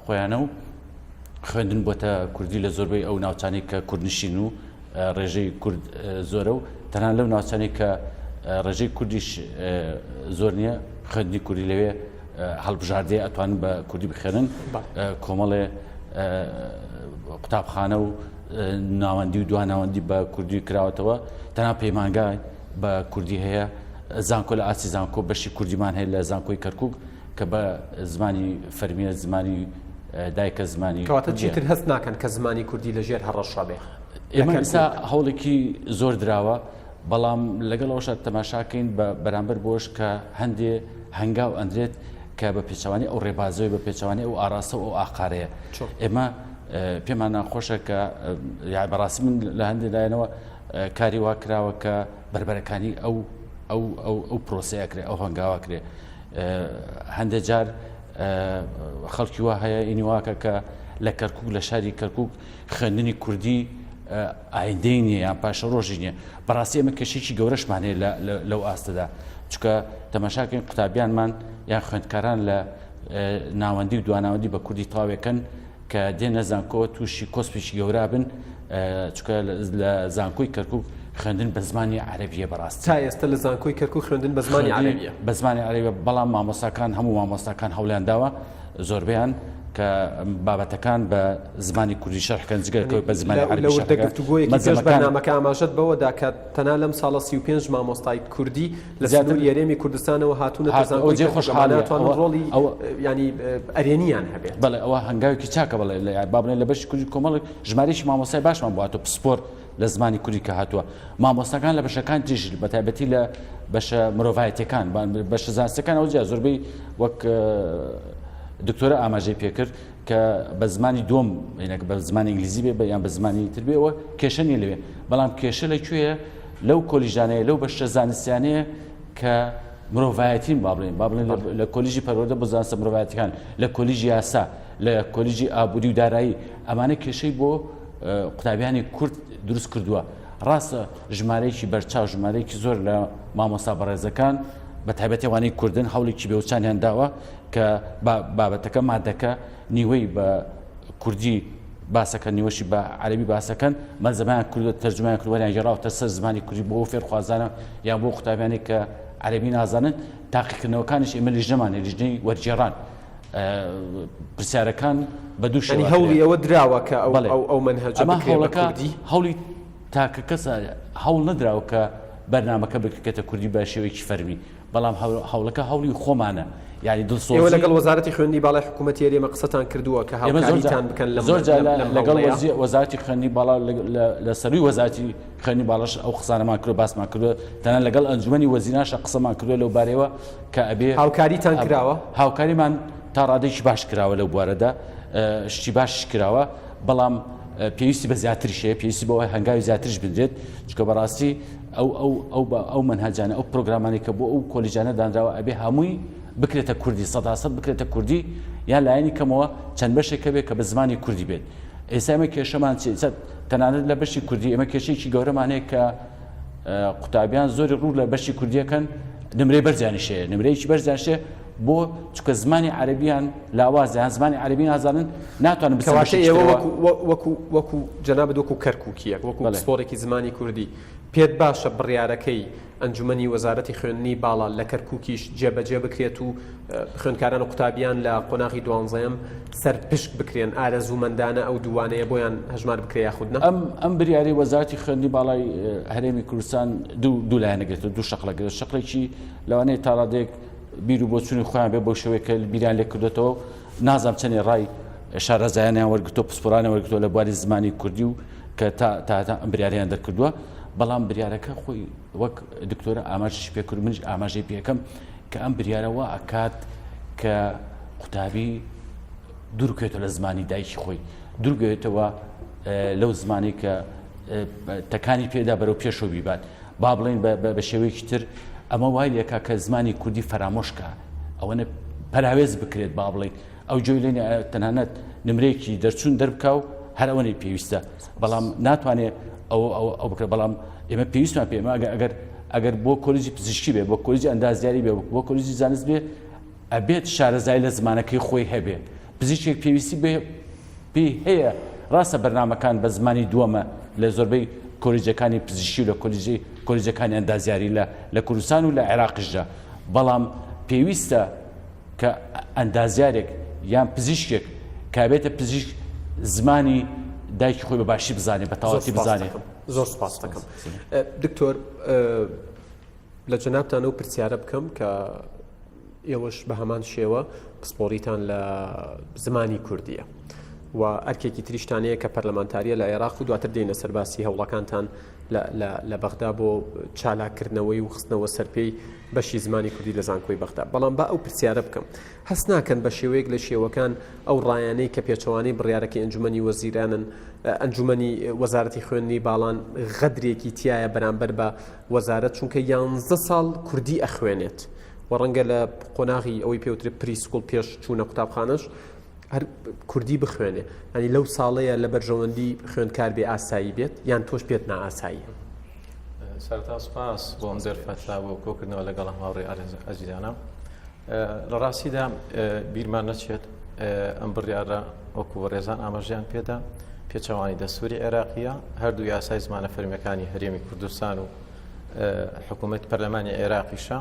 خۆیانە و خوێندن بۆتە کوردی لە زۆربەی ئەو ناوچانەی کە کوردنشین و ڕێژەی کورد زۆرە و تەنان لەو ناوچانەی کە ڕێژەی کوردیش زۆر نییە خوێندنی کوردی لەوێ هەڵبژاردەیە ئەتوانن بە کوردی بخوێنن کۆمەڵێ قوتابخانە و ناوەندی و دوا ناوەندی بە کوردی کراوەتەوە تەنها پەیمانگای بە کوردی هەیە زانکۆ لە ئاستی زانکۆ بەشی کوردیمان هەیە لە زانکۆی کەرکک کە بە زمانی فەرمیە زمانی دایکە زمانی کەواتە چیتر هەست ناکەن کە زمانی کوردی لە ژێر هەڕەشە بێ ئێمە ئێستا هەوڵێکی زۆر دراوە بەڵام لەگەڵ ئەوشا تەماشاکەین بە بەرامبەر بۆش کە هەندێ هەنگاو ئەندرێت کە بە پێچوانی ئەو ڕێبازەوەی بە پێچوانی ئەو ئاراستە و ئەو ئاقارەیە ئێمە پێمان ناخۆشە کە بەڕاستی من لە هەندێک لایەنەوە کاری وا کراوە کە بەربەرەکانی ئەو ئەو ئەو ئەو پرۆسەیە کرێ ئەو هەنگاوە کرێ هەندێک جار. خەڵکی وا هەیە ئینی واکە کە لە کەرکک لە شاری کەرکک خوێندنی کوردی ئایندەی نییە یان پاشە ڕۆژی نییە بەڕاستی ئێمە کێشێکی گەورەشمان هەیە لەو ئاستەدا چکە تەماشاکەین قوتابیانمان یان خوێندکاران لە ناوەندی و دواناوەندی بە کوردی تاوێکن کە دێنە زانکۆ تووشی کۆسپێکی گەورە بن چکە لە زانکۆی کەرکک خوێندن بە زمانی عەربیە بەڕاست تا ئێستا لە زانکۆی کەرکک خوێندن بە زمانی عەربیە بە زمانی عەربیە بەڵام مامۆستاکان هەموو مامۆستاکان هەوڵیان داوە زۆربیان کە بابەتەکان بە زمانی کوردی شەرحکەن جگەر بە زمانی عەربی لە وردە گفتوگۆیەکی پێش بەرنامەکە ئاماژەت بەوەدا کە تەنها لەم ساڵە 35 مامۆستای کوردی لە سنووری هەرێمی کوردستانەوە هاتوونەتە زانکۆی جێ خۆشحاڵیە ناتوانن ڕۆڵی ینی ئەرێنیان هەبێت. بەڵێ ئەوە هەنگاوێکی چاکە بەڵێ لە با بڵێن لە بەشی کوردی کۆمەڵێک ژمارەیەکی مامۆستای باشمان بۆ هاتووە پسپۆر لە زمانی کوردی کە هاتووە مامۆستاکان لە بەشەکان تریش بە تایبەتی لە بەشە مرۆڤایەتیەکان بەشە زانستەکان ئەو جیا زۆربەی وەک دکتۆرە ئاماژەی پێکرد کە بە زمانی دووەم بە زمانی ئینگلیزی بێ یان بە زمانی تر بێ ئەوە کێشە نییە لەوێ بەڵام کێشە لە کوێیە لەو کۆلیژانەیە لەو بەشە زانستیانەیە کە مرۆڤایەتین با بڵێن با بڵێن لە کۆلیژی پەروەردە بۆ زانستە مرۆڤایەتەکان لە کۆلیژی یاسا لە کۆلیژی ئابووری و دارایی ئەمانە کێشەی بۆ قوتابیانی کورد دروست کردووە ڕاستە ژمارەیەکی بەرچاو ژمارەیەکی زۆر لە مامۆستا بەڕێزەکان بە تایبەتی ئەوانەی کوردن هەوڵێکی بێوچانیان داوە کە بابەتەکە مادەکە نیوەی بە کوردی باسەکەن نیوەشی بە عەربی باسەکەن مەلزەمەیان کردو تەرجمەیان کرد وەریان گێڕاوەتە سەر زمانی کوردی بۆ فێرخوازانە یان بۆ قوتابیانی کە عەربی نازانن تاقیکردنەوەکانیش ئێمە لیژنەمان هەیە لیژنەی وەرگێڕان پرسیارەکان بە دوو شێوە هەوڵی ئەوە دراوە کە ئەو ئەو ئەو مەنهەجە ئەمە هەوڵەکە هەوڵی تاکە کەسە هەوڵ نەدراوە کە بەرنامەکە بکرێتە کوردی بە شێوەیەکی فەرمی بەڵام هەوڵەکە هەوڵی خۆمانە یانی دڵسۆزی. ئێوە لەگەڵ وەزارەتی خوێندنی باڵای حکوومەتی هەرێمە قسەتان کردووە کە هاوکاریتان بکەن لەم زۆر جار لەگەڵ وەزارەتی خوێندنی باڵا لە سەرووی وەزارەتی خوێندنی باڵاش ئەو قسانەمان کردووە باسمان کردووە تەنانەت لەگەڵ ئەنجومەنی وەزیرانشە قسەمان کردووە لەو بارەیەوە کە ئەبێ هاوکاریتان کراوە؟ هاوکاریمان تا ڕادەیەکی باش کراوە لەو بوارەدا شتی باشیش کراوە بەڵام پێویستی بە زیاتریش هەیە پێویستی بەوە هەنگاوی زیاتریش بدرێت چونکە بەڕاستی ئەو ئەو ئەو بە ئەو مەنهەجانە ئەو پرۆگرامانەی کە بۆ ئەو کۆلیجانە دانراوە ئەبێ هەمووی بکرێتە کوردی سەداسەد بکرێتە کوردی یان لایەنی کەمەوە چەند بەشێک هەبێت کە بە زمانی کوردی بێت ئێستا ئێمە کێشەمان چی تەنانەت لە بەشی کوردی ئێمە کێشەیەکی گەورەمان هەیە کە قوتابیان زۆری ڕوو لە بەشی کوردیەکەن نمرەی بەرزیانیش هەیە نمرەیەکی بەرزیانش هەیە بۆ چونکە زمانی عەرەبیان لاوازە یان زمانی عەرەبی نازانن ناتوانن بچنە کەواتە بەشێکی ئێوە ترەوە. وەکو وەکو وەکو جەنابت وەکو کەرکوکیەک وەکو بەڵێ. پسپۆڕێکی زمانی کوردی پێت باشە بڕیارەکەی ئەنجومەنی وەزارەتی خوێندنی باڵا لە کەرکوکیش جێبەجێ بکرێت و خوێندکاران و قوتابیان لە قۆناغی دوانزەیەم سەرپشک بکرێن ئارەزوومەندانە ئەو دووانەیە بۆیان هەژمار بکرێ یاخود نا؟ ئەم ئەم بریارەی وەزارەتی خوێندنی باڵای هەرێمی کوردستان دوو دوو لایەنە گرتووە دوو شەقڵە گرتووە شەقڵێکی لەوانەیە تا ڕادەیەک بیر و بۆچوونی خۆیان بێ بەو شێوەیە کە بیریان لێ کردوێتەوە نازانم چەندێ ڕای شارەزایانیان وەرگتۆ پسپۆرانە وەرگتۆ لە بواری زمانی کوردی و کە تا تا ئەم بریاریان دەرکردووە بەڵام بریارەکە خۆی وەک دکتۆرە ئاماژەشی پێکرد منیش ئاماژەی پێکەم کە ئەم بریارە وا ئەکات کە قوتابی دوورکێتەوە لە زمانی دایکی خۆی دوورگەوێتەوە لەو زمانی کە تەکانی پێدا بەرەو پێشەوە بیبات با بڵێین بە شێوەیەکی تر ئەمە وای لێکا کە زمانی کوردی فەرامۆش کا ئەوەنە پەراوێز بکرێت با بڵێین ئەو گوێی لێ تەنانەت نمرەیەکی دەرچوون دەربکا و هەر ئەوەنەی پێویستە بەڵام ناتوانێت ئەو ئەو ئەو بکرێت بەڵام ئێمە پێویستمان پێ ئێمە ئەگەر ئەگەر ئەگەر بۆ کۆلیجی پزیشکی بێ بۆ کۆلیجی ئەندازیاری بێ بۆ کۆلیجی زانست بێ ئەبێت شارەزایی لە زمانەکەی خۆی هەبێ پزیشکێک پێویستی بێ پێی هەیە ڕاستە بەرنامەکان بە زمانی دووەمە لە زۆربەی کۆلیجەکانی پزیشکی و لە کۆلیجی کۆلیجەکانی ئەندازیاری لە لە کوردستان و لە عێراقیشدا بەڵام پێویستە کە ئەندازیارێک یان پزیشکێک کابێتە پزیشک زمانی دایکی خۆی بە باشی بزانێت بە تەواوەتی بزانێت زۆر سپاس دەکەم دکتۆر لە جەنابتان ئەو پرسیارە بکەم کە ئێوەش بە هەمان شێوە پسپۆڕیتان لە زمانی کوردیە و ئەرکێکی تریشتان هەیە کە پەرلەمانتاریە لە عێراق و دواتر دێنە سەرباسی هەوڵەکانتان لە بەغدا بۆ چالاککردنەوەی و خستنەوە سەرپێی بەشی زمانی کوردی لە زانکۆی بەغدا بەڵام با ئەو پرسیارە بکەم هەست ناکەن بە شێوەیەک لە شێوەکان ئەو ڕایانەی کە پێچەوانەی بڕیارەکەی ئەنجومەنی وەزیرانن ئەنجومەنی وەزارەتی خوێندنی باڵان غەدرێکی تایە بەرامبەر بە وەزارەت چونکە یانزە ساڵ کوردی ئەخوێنێت. و ڕەنگە لە قۆناغی ئەوەی پێوترێ preschool پێش چوونە قوتابخانەش هەر کوردی بخوێنێ ینی لەو ساڵەیە لە بەرژەوەندی خوێندکار بێ ئاسایی بێت یان تۆش پێت نائاساییە؟ سەرەتا سپاس بۆ ئەم دەرفەتە بۆ کۆکردنەوە لەگەڵ ئەم هاوڕێ ئازیزانە. لە ڕاستیدا بیرمان نەچێت ئەم بڕیارە وەکو بەڕێزان ئاماژەیان پێدا پێچەوانی دەستوری عێراقیە هەردوو یاسای زمانە فەرمیەکانی هەرێمی کوردستان و حکوومەت پەرلەمانی عێراقیشە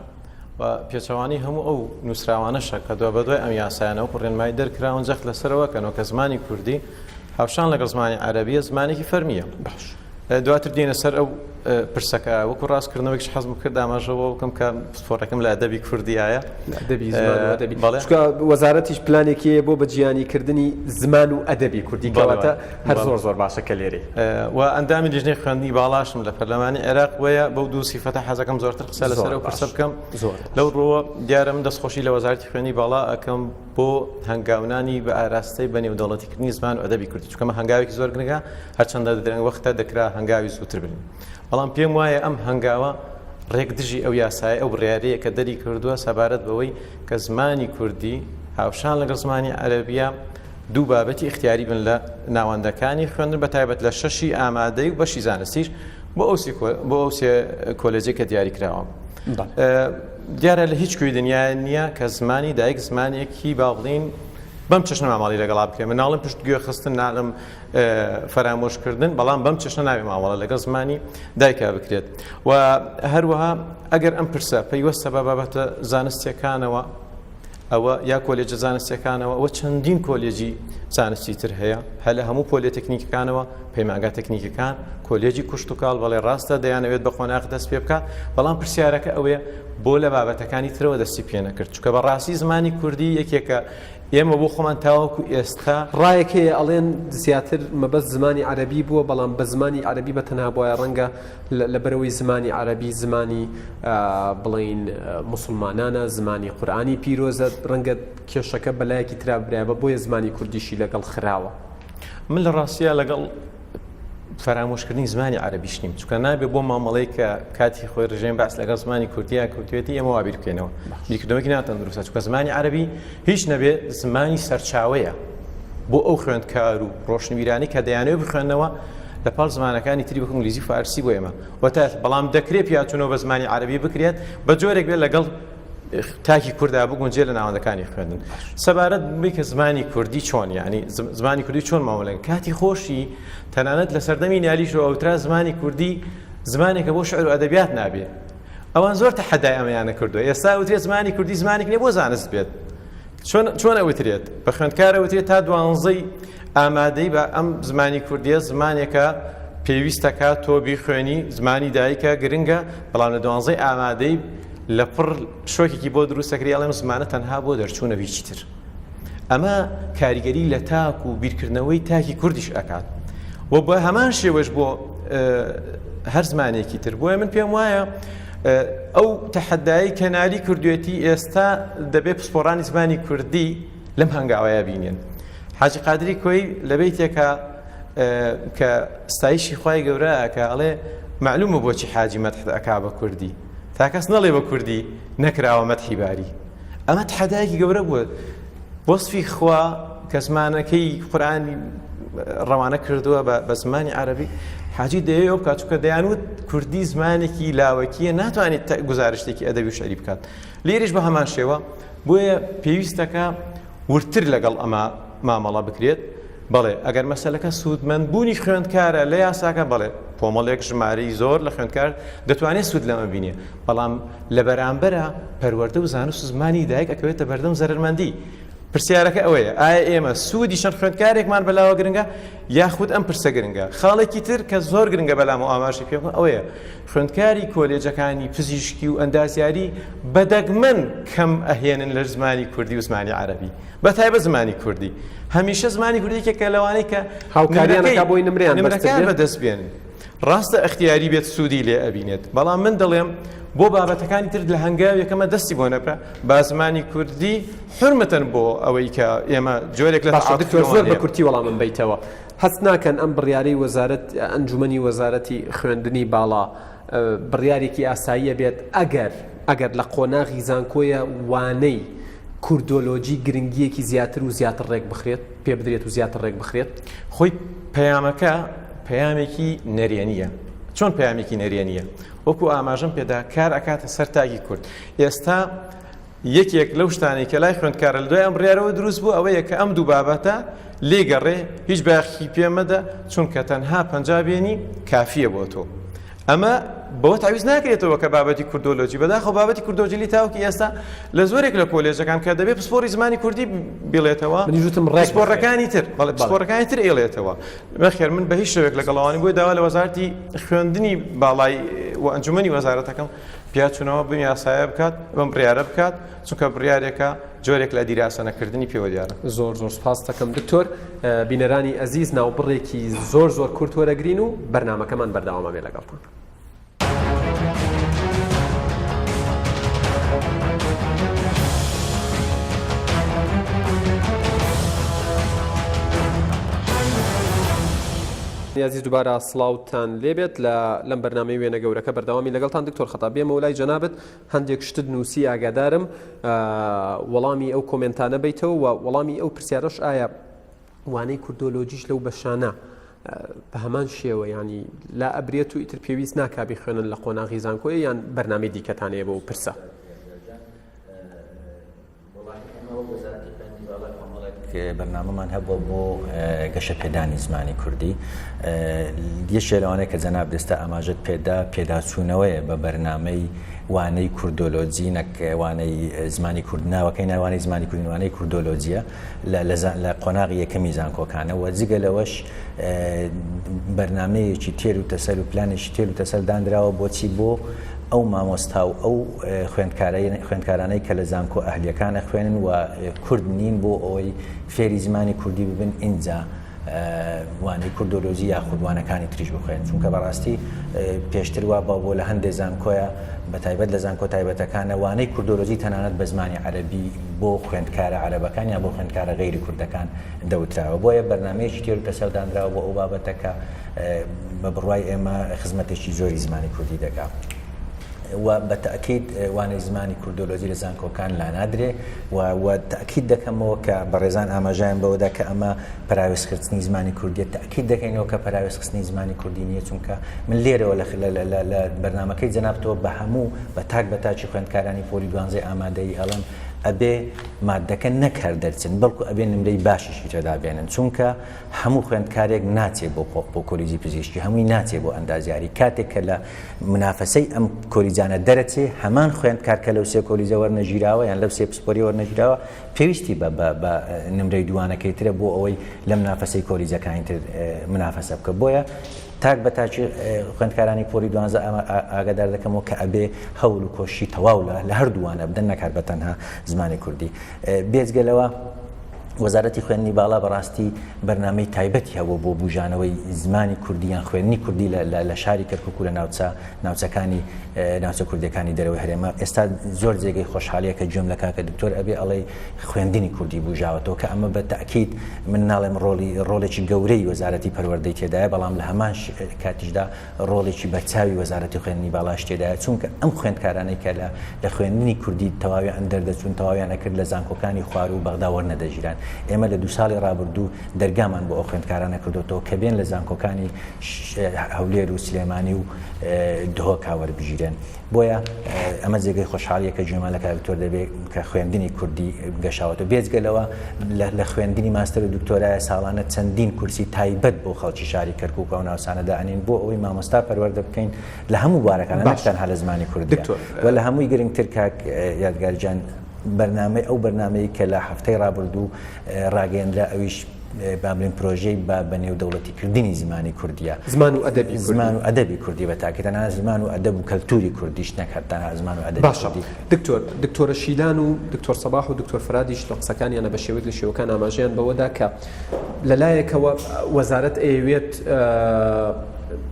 و پێچەوانی هەموو ئەو نووسراوانەشە کە دوا بەدوای ئەم یاسایانە وەکو ڕێنمایی دەرکراون جەخت لەسەرەوە کەنەوە کە زمانی کوردی هاوشان لەگەڵ زمانی عەرەبیە زمانێکی فەرمیە باش دواتر دێنە سەر ئەو پرسەکە وەکو ڕاستکردنەوەیش حەزم کرد ئاماژە بۆ بکەم کە پسپۆڕەکەم لە ئەدەبی کوردیایە ئەدەبی زمان و ئەدەبی بەڵێ چونکە وەزارەتیش پلانێکی هەیە بۆ بە جیهانیکردنی زمان و ئەدەبی کوردی کەواتە هەر زۆر زۆر باشە کە لێرەی. و ئەندامی لیژنەی خوێندنی باڵاشم لە پەرلەمانی عێراق بۆیە بەو دوو سیفەتە حەزەکەم زۆرتر قسە لەسەر ئەو پرسە بکەم لەو ڕووە دیارە من دەستخۆشی لە وەزارەتی خوێندنی باڵا ئەکەم بۆ هەنگاونانی بە ئاراستەی بە نێودەوڵەتیکردنی زمان و ئەدەبی کوردی چونکە ئەمە هەنگاوێکی زۆر گرنگە هەرچەندە درەنگ وەختە دەکرا هەنگاوی زووتر بنین بەڵام پێم وایە ئەم هەنگاوە ڕێک دژی ئەو یاسایە ئەو بڕیارەیە کە دەری کردووە سەبارەت بەوەی کە زمانی کوردی هاوشان لەگەڵ زمانی عەرەبیە دوو بابەتی ئیختیاری بن لە ناوەندەکانی خوێندن بە تایبەت لە شەشی ئامادەی و بەشی زانستیش بۆ ئەو بۆ ئەو سێ کۆلێجی کە دیاری کراوە دیارە لە هیچ کوێی دنیا نییە کە زمانی دایک زمانێکی با بڵین بەم چەشنە مامەڵی لەگەڵا بکرێ من ناڵم پشت گوێ خستن ناڵم فەرامۆشکردن بەڵام بەم چەشنە ناوێ مامەڵە لەگەڵ زمانی دایکا بکرێت و هەروەها ئەگەر ئەم پرسە پەیوەستە بە بابەتە زانستیەکانەوە ئەوە یا کۆلێجە زانستیەکانەوە ئەوە چەندین کۆلێجی زانستی تر هەیە هەر لە هەموو پۆلێ تەکنیکەکانەوە پەیمانگا تەکنیکەکان کۆلێجی کوشت و کاڵ بەڵێ ڕاستە دەیانەوێت بە قۆناغ دەست پێ بکات بەڵام پرسیارەکە ئەوەیە بۆ لە بابەتەکانی ترەوە دەستی پێ نەکرد چونکە بەڕاستی زمانی کوردی یەکێکە ئێمە بۆ خۆمان تاوەکو ئێستا ڕایەک هەیە ئەڵێن زیاتر مەبەست زمانی عەرەبی بووە بەڵام بە زمانی عەرەبی بە تەنها بوایە ڕەنگە لەبەرئەوەی زمانی عەرەبی زمانی بڵێین موسڵمانانە زمانی قورئانی پیرۆزە ڕەنگە کێشەکە بەلایەکی ترا برایە بە بۆیە زمانی کوردیشی لەگەڵ خراوە. من لە ڕاستیا لەگەڵ فەرامۆشکردنی زمانی عەرەبیش نیم چونکە نابێ بۆ مامەڵەی کە کاتی خۆی ڕژێم بەعس لەگەڵ زمانی کوردیا کەوتوێتی ئێمە وا بیر بکەینەوە بیرکردنەوەکی ناتەندروستە چونکە زمانی عەرەبی هیچ نەبێ زمانی سەرچاوەیە بۆ ئەو خوێندکار و ڕۆشنبیرانی کە دەیانەوێت بخوێندنەوە لە پاڵ زمانەکانی تری وەک ئینگلیزی فارسی بۆ ئێمە وتە بەڵام دەکرێت پیاچوونەوە بە زمانی عەرەبی بکرێت بە جۆرێک بێت لەگەڵ تاکی کوردا بگونجێ لە ناوەندەکانی خوێندن سەبارەت بی کە زمانی کوردی چۆن یعنی زمانی کوردی چۆن مامەڵێن کاتی خۆشی تەنانەت لە سەردەمی نالیشەوە ئەوترا زمانی کوردی زمانێکە بۆ شعر و ئەدەبیات نابێ ئەوان زۆر تەحەدای ئەمەیانە کردووە ئێستا وترێت زمانی کوردی زمانێک نیە بۆ زانست بێت چۆن چۆن ئەوترێت بە خوێندکارە وترێت تا دوانزەی ئامادەی بە ئەم زمانی کوردیە زمانێکە پێویستەکە تۆ بیخوێنی زمانی دایکە گرنگە بەڵام لە دوانزەی ئامادەی لە پڕ شۆکێکی بۆ دروستەکری ئەڵێم زمانە تەنها بۆ دەرچوونە هیچی تر ئەمە کاریگەری لە تاک و بیرکردنەوەی تاکی کوردیش ئەکات و بە هەمان شێوەش بۆ هەر زمانێکی تر بۆیە من پێم وایە ئەو تەحەدایی کە نالی کردوێتی ئێستا دەبێ پسپۆڕانی زمانی کوردی لەم هەنگاوەیە بینێن حاجی قادری کۆی لە بەیتێکە کە ستایشی خوای گەورە ئەکا ئەڵێ معلومە بۆچی حاجی مەدحت ئەکا بە کوردی تا کەس نەڵێ بە کوردی نەکراوە مەدحی باری ئەمە تحەدایەکی گەورە بووە وەصفی خوا کە زمانەکەی قورئانی ڕەوانە کردووە بە زمانی عەرەبی حاجی دەیەوێت ئەو بکات چونکە دەیانوت کوردی زمانێکی لاوەکیە ناتوانێت گزارشتێکی ئەدەبی و شعری بکات لێریش بە هەمان شێوە بۆیە پێویستەکە وردتر لەگەڵ ئەمە مامەڵە بکرێت بەڵێ ئەگەر مەسەلەکە سوودمەند بوونی خوێندکارە لە یاساکە بەڵێ کۆمەڵێک ژمارەی زۆر لە خوێندکار دەتوانێت سوود لەمە بینێ بەڵام لە بەرامبەرە پەروەردە و زانست و زمانی دایک ئەکەوێتە بەردەم زەرەرمەندی پرسیارەکە ئەوەیە ئایا ئێمە سوودی چەند خوێندکارێکمان بەلاوە گرنگە یاخود ئەم پرسە گرنگە خاڵێکی تر کە زۆر گرنگە بەلام و ئاماژەی پێ بکەم ئەوەیە خوێندکاری کۆلێجەکانی پزیشکی و ئەندازیاری بە دەگمەن کەم ئەهێنن لە زمانی کوردی و زمانی عەرەبی بە تایبەت زمانی کوردی هەمیشە زمانی کوردی یەکێکە لەوانەی کە هاوکاریان ئەکا بۆی نمرەیان نمرەکان بەدەست بێنن ڕاستە ئەختیاری بێت سوودی لێ ئەبینێت بەڵام من دەڵێم. بۆ بابەتەکانی تر لە هەنگاو یەکەمە دەستی بۆ نەبرا با زمانی کوردی حورمەتەن بۆ ئەوەی کە ئێمە جۆرێک لە باشە دکتۆر تەعاتوفمان زۆر بە هەیە. کورتی وەڵامم بەیتەوە هەست ناکەن ئەم بڕیارەی وەزارەت ئەنجومەنی وەزارەتی خوێندنی باڵا بڕیارێکی ئاساییە بێت ئەگەر ئەگەر لە قۆناغی زانکۆیە وانەی کوردۆلۆجی گرنگیەکی زیاتر و زیاتر ڕێک بخرێت پێ بدرێت و زیاتر ڕێک بخرێت؟ خۆی پەیامەکە پەیامێکی نەرێنییە. چۆن پەیامێکی نەرێنییە؟ وەکو ئاماژەم پێدا کار ئەکاتە سەر تاکی کورد. ئێستا یەکێک لەو شتانەی کە لای خوێندکارە لە دوای ئەم بڕیارەوە دروست بوو ئەوەیە کە ئەم دوو بابەتە لێ گەڕێ هیچ بایەخی پێ مەدە چونکە تەنها 50 بێنی کافیە بۆ تۆ. ئەمە بەوە تەعویز ناکرێتەوە کە بابەتی کوردۆلۆجی بەداخەوە بابەتی کوردۆجیلی تاوەکی ئێستا لە زۆرێک لە کۆلێژەکان کە دەبێت پسپۆری زمانی کوردی بڵێتەوە منیش وتم ڕێک پسپۆڕەکانی تر بەڵێ پسپۆڕەکانی تر ئێڵێتەوە نەخێر من بە هیچ شێوەیەک لەگەڵ ئەوانی بۆیە داوا لە وەزارەتی خوێندنی باڵای و ئەنجومەنی وەزارەتەکەم پیاچوونەوە بم یاسایە بکات بەم بڕیارە بکات چونکە بڕیارێکە جۆرێک لە دیراسە نەکردنی پێوە دیارە. زۆر زۆر سوپاست دەکەم دکتۆر. بینەرانی ئەزیز ناوبڕێکی زۆر زۆر کورت وەرەگرین و بەرنامەکەمان بەردەوام ئەبێ لەگەڵتان. ئازیز دووبارە سڵاوتان لێبێت لە لەم بەرنامەی وێنە گەورەکە بەردەوامی لەگەڵتان دکتۆر خەتا بێمەوە لای جەنابت هەندێک شتت نووسی ئاگادارم وەڵامی ئەو کۆمێنتانە بیتەوە و وەڵامی ئەو پرسیارەش ئایا وانەی کوردۆلۆجیش لەو بەشانە بە هەمان شێوە ینی لا ئەبرێت و ئیتر پێویست ناکا بیخوێنن لە قۆناغی زانکۆیە یان بەرنامەی دیکەتان هەیە بۆ پرسە. بەرنامەمان هەبووە بۆ گەشەپێدانی زمانی کوردی یەکێ لەوانەیە کە جەناب دەستە ئاماژەت پێدا پێداچوونەوەیە بە بەرنامەی وانەی کوردۆلۆجی نەک وانەی زمانی کورد ناوەکەی ناوانەی زمانی کوردی وانەی کوردۆلۆجیە لە قۆناغی یەکەمی زانکۆکانە و جگە لەوەش بەرنمەیەکی تێر و تەسەل و پلانێکی تێر و تەسەل دانراوە بۆچی بۆ ئەو مامۆستا و ئەو خوێندکارانەی کە لە زانکۆ ئەهلیەکان ئەخوێنن و کورد نین بۆ ئەوەی فێری زمانی کوردی ببن ئینجا وانەی کوردۆلۆجی یاخود وانەکانی تریش بخوێن چونکە بەڕاستی پێشتر وا باو بۆ لە هەندێ زانکۆیە بە تایبەت لە زانکۆ تایبەتەکانە وانەی کوردۆلۆجی تەنانەت بە زمانی عەرەبی بۆ خوێندکارە عەرەبەکان یا بۆ خوێندکارە غەیری کوردەکان دەوتراوە بۆیە بەرنمەیەکی تێر و تەسەل دانراوە بۆ ئەو بابەتە کە بە بڕوای ئێمە خزمەتێکی زۆری زمانی کوردی دەکا. و بە تەئکید وانەی زمانی کوردۆلۆجی لە زانکۆکان لانادرێ و و تەئکید دەکەمەوە کە بەڕێزان ئاماژەیان بەوەدا کە ئەمە پەراوێزخستنی زمانی کوردیە تەئکید دەکەینەوە کە پەراوێزخستنی زمانی کوردی نییە چونکە من لێرەوە لە لە بەرنامەکەی جەنابتەوە بە هەموو بە تاک بە تاکی خوێندکارانی پۆلی دوانزەی ئامادەیی ئەڵێم ئەبێ مادەکە نەک هەر دەرچن بەڵکو ئەبێ نمرەی باشیشی تێدا بێنن چونکە هەموو خوێندکارێک ناچێ بۆ بۆ کۆلیجی پزیشکی هەمووی ناچێ بۆ ئەندازیاری کاتێک کە لە منافەسەی ئەم کۆلیجانە دەرەچێ هەمان خوێندکار کە لەو سێ کۆلیجە وەرنەگیراوە یان لەو سێ پسپۆری وەرنەگیراوە پێویستی بە بە نمرەی دووانەکەی ترە بۆ ئەوەی لە منافەسەی کۆلیجەکانی تر منافەسە بکە بۆیە تاک بە تاکی خوێندکارانی پۆلی دوانزە ئاگادار دەکەمەوە کە ئەبێ هەوڵ و کۆششی تەواو لە هەردووانە بدەن نەکار بە تەنها زمانی کوردی بێجگە لەوە وەزارەتی خوێندنی باڵا بەڕاستی بەرنامەی تایبەتی هەبوو بۆ بوژانەوەی زمانی کوردی یان خوێندنی کوردی لە شاری کەرکوک و لە ناوچە ناوچەکانی ناوچە کوردیەکانی دەرەوەی هەرێمە ئێستا زۆر جێگەی خۆشحالیە کە گوێم لە کاکە دکتۆر ئەبێ ئەڵێ خوێندنی کوردی بوژاوەتەوە کە ئەمە بە تاکید من ناڵێم ڕۆڵی ڕۆڵێکی گەورەی وەزارەتی پەروەردەی تێدایە بەڵام لە هەمان کاتیشدا ڕۆڵێکی بەرچاوی وەزارەتی خوێندنی باڵاش تێدایە، چونکە ئەم خوێندکارانەی کە لە لە خوێندنی کوردی تەواویان دەردەچوون، تەواویان ئەکرد لە زانکۆکانی خواروو و بەغدا وەرنەدەگیران. ئێمە لە دوو ساڵی ڕابردوو دەرگامان بۆ ئەو خوێندکارانە کردۆتەوە کە بێن لە زانکۆکانی هەولێر و سلێمانی و دهۆکا وەربگیرێن. بۆیە ئەمە جێگەی خۆشحاڵیە کە گوێمان لە کاک دکتۆر دەبێ کە خوێندنی کوردی گەشاوەتەوە. بێجگە لەوە لە خوێندنی ماستەر و دکتۆرایە ساڵانە چەندین کورسی تایبەت بۆ خەڵکی شاری کەرکوک و ئەو ناوچانە دائەنێین بۆ ئەوەی مامۆستا پەروەردە بکەین لە هەموو بوارەکان نەک تەنها لە زمانی کوردی و لە هەمووی گرنگتر کاک یادگار گیان بەرنامەی ئەو بەرنامەی کە لە هەفتەی ڕابردوو ڕاگەیەندرا ئەویش با بڵێین پرۆژەی بە بە نێودەوڵەتی کردنی زمانی کوردیە. زمان و ئەدەبی کوردی. زمان و ئەدەبی کوردی بە تاکی تەنها زمان و ئەدەب و کەلتوری کوردیش نەک هەر تەنها زمان و ئەدەبی باشە کوردی. دکتۆر، دکتۆرە شیلان و دکتۆر سەباح و دکتۆر فەرادیش لە قسەکانیانە بە شێوەیەک لە شێوەکان ئاماژەیان بەوە دا کە لە لایەکەوە وەزارەت ئەیەوێت.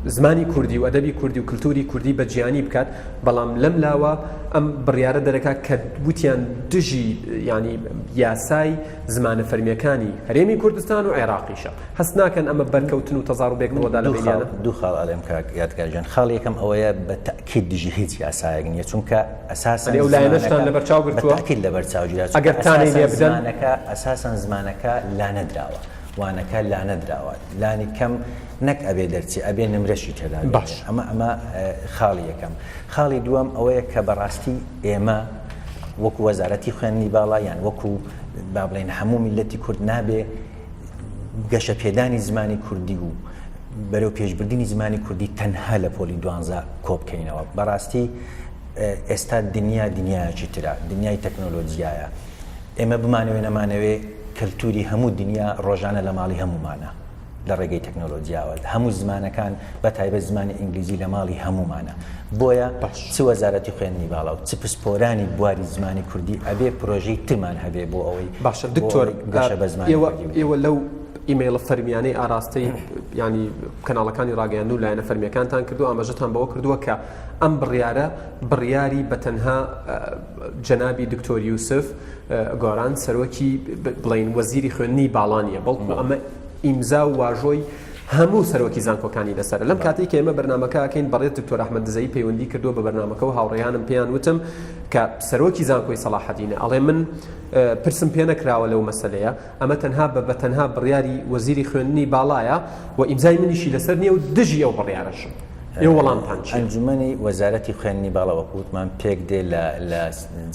زمانی کوردی و ئەدەبی کوردی و کلتوری کوردی بە جیهانی بکات، بەڵام لەم لاوە ئەم بڕیارە دەرەکات کە وتیان دژی یانی یاسای زمانە فەرمیەکانی هەرێمی کوردستان و عێراقیشە. هەست ناکەن ئەمە بەرکەوتن و تەزاروبێک ڕووەدا لە بەینیانە؟ دوو خاڵ ئەڵێم کاک یادگار گیان، خاڵی یەکەم ئەوەیە بە تەئکید دژی هیچ یاسایەک نییە، چونکە ئەساسەن ئەو لایەنەشتان لەبەرچاو گرتووە؟ بە تەئکید لەبەرچاو گیرا، چونکە ئەگەر تانەی لێ بدەن؟ زمانەکە ئەساسەن زمانەکە لانەدراوە، وانەکە لانەدراوە، لانی کەم نەک ئەبێ دەرچێ ئەبێ نمرەشی تێدا بێت. باش. ئەمە ئەمە خاڵی یەکەم. خاڵی دووەم ئەوەیە کە بەڕاستی ئێمە وەکو وەزارەتی خوێندنی باڵا یان وەکو با بڵێین هەموو میللەتی کورد نابێ گەشەپێدانی زمانی کوردی و بەرەو پێشبردنی زمانی کوردی تەنها لە پۆلی دوانزە کۆبکەینەوە. بەڕاستی ئێستا دنیا دنیایەکی ترە، دنیای تەکنۆلۆجیایە. ئێمە بمانەوێ نەمانەوێ کەلتوری هەموو دنیا ڕۆژانە لە ماڵی هەموومانە لە ڕێگەی تەکنۆلۆجیاوە. هەموو زمانەکان بە تایبەت زمانی ئینگلیزی لە ماڵی هەموومانە. بۆیە چ وەزارەتی خوێندنی باڵا و چ پسپۆرانی بواری زمانی کوردی ئەبێ پرۆژەی ترمان هەبێ بۆ ئەوەی باشە دکتۆر گەشە بە زمانی ئێوە کوردی بدەین. ئێوە لەو ئیمەیڵە فەرمیانەی ئاراستەی یانی کەناڵەکانی ڕاگەیاندن و لایەنە فەرمیەکانتان کردووە ئاماژەتان بەوە کردووە کە ئەم بڕیارە بڕیاری بە تەنها جەنابی دکتۆر یوسف گۆران سەرۆکی بڵین وەزیری خوێندنی باڵا نییە بەڵکو ئەمە ئیمزا و واژۆی هەموو سەرۆکی زانکۆکانی لەسەرە. لەم کاتەی کە ئێمە بەرنامەکە ئەکەین بەڕێز دکتۆر ئەحمەد دزەیی پەیوەندی کردووە بە بەرنامەکە و هاوڕێیانم پێیان وتم کە سەرۆکی زانکۆی سەڵاحەدینە ئەڵێ من پرسم پێ نەکراوە لەو مەسەلەیە ئەمە تەنها بە بەتەنها بڕیاری وەزیری خوێندنی باڵایە و ئیمزای منیشی لەسەر نییە و دژی ئەو بڕیارەشم. ئێوە وەڵامتان چییە؟ ئەنجومەنی وەزارەتی خوێندنی باڵا وەکو وتمان پێک دێ لە لە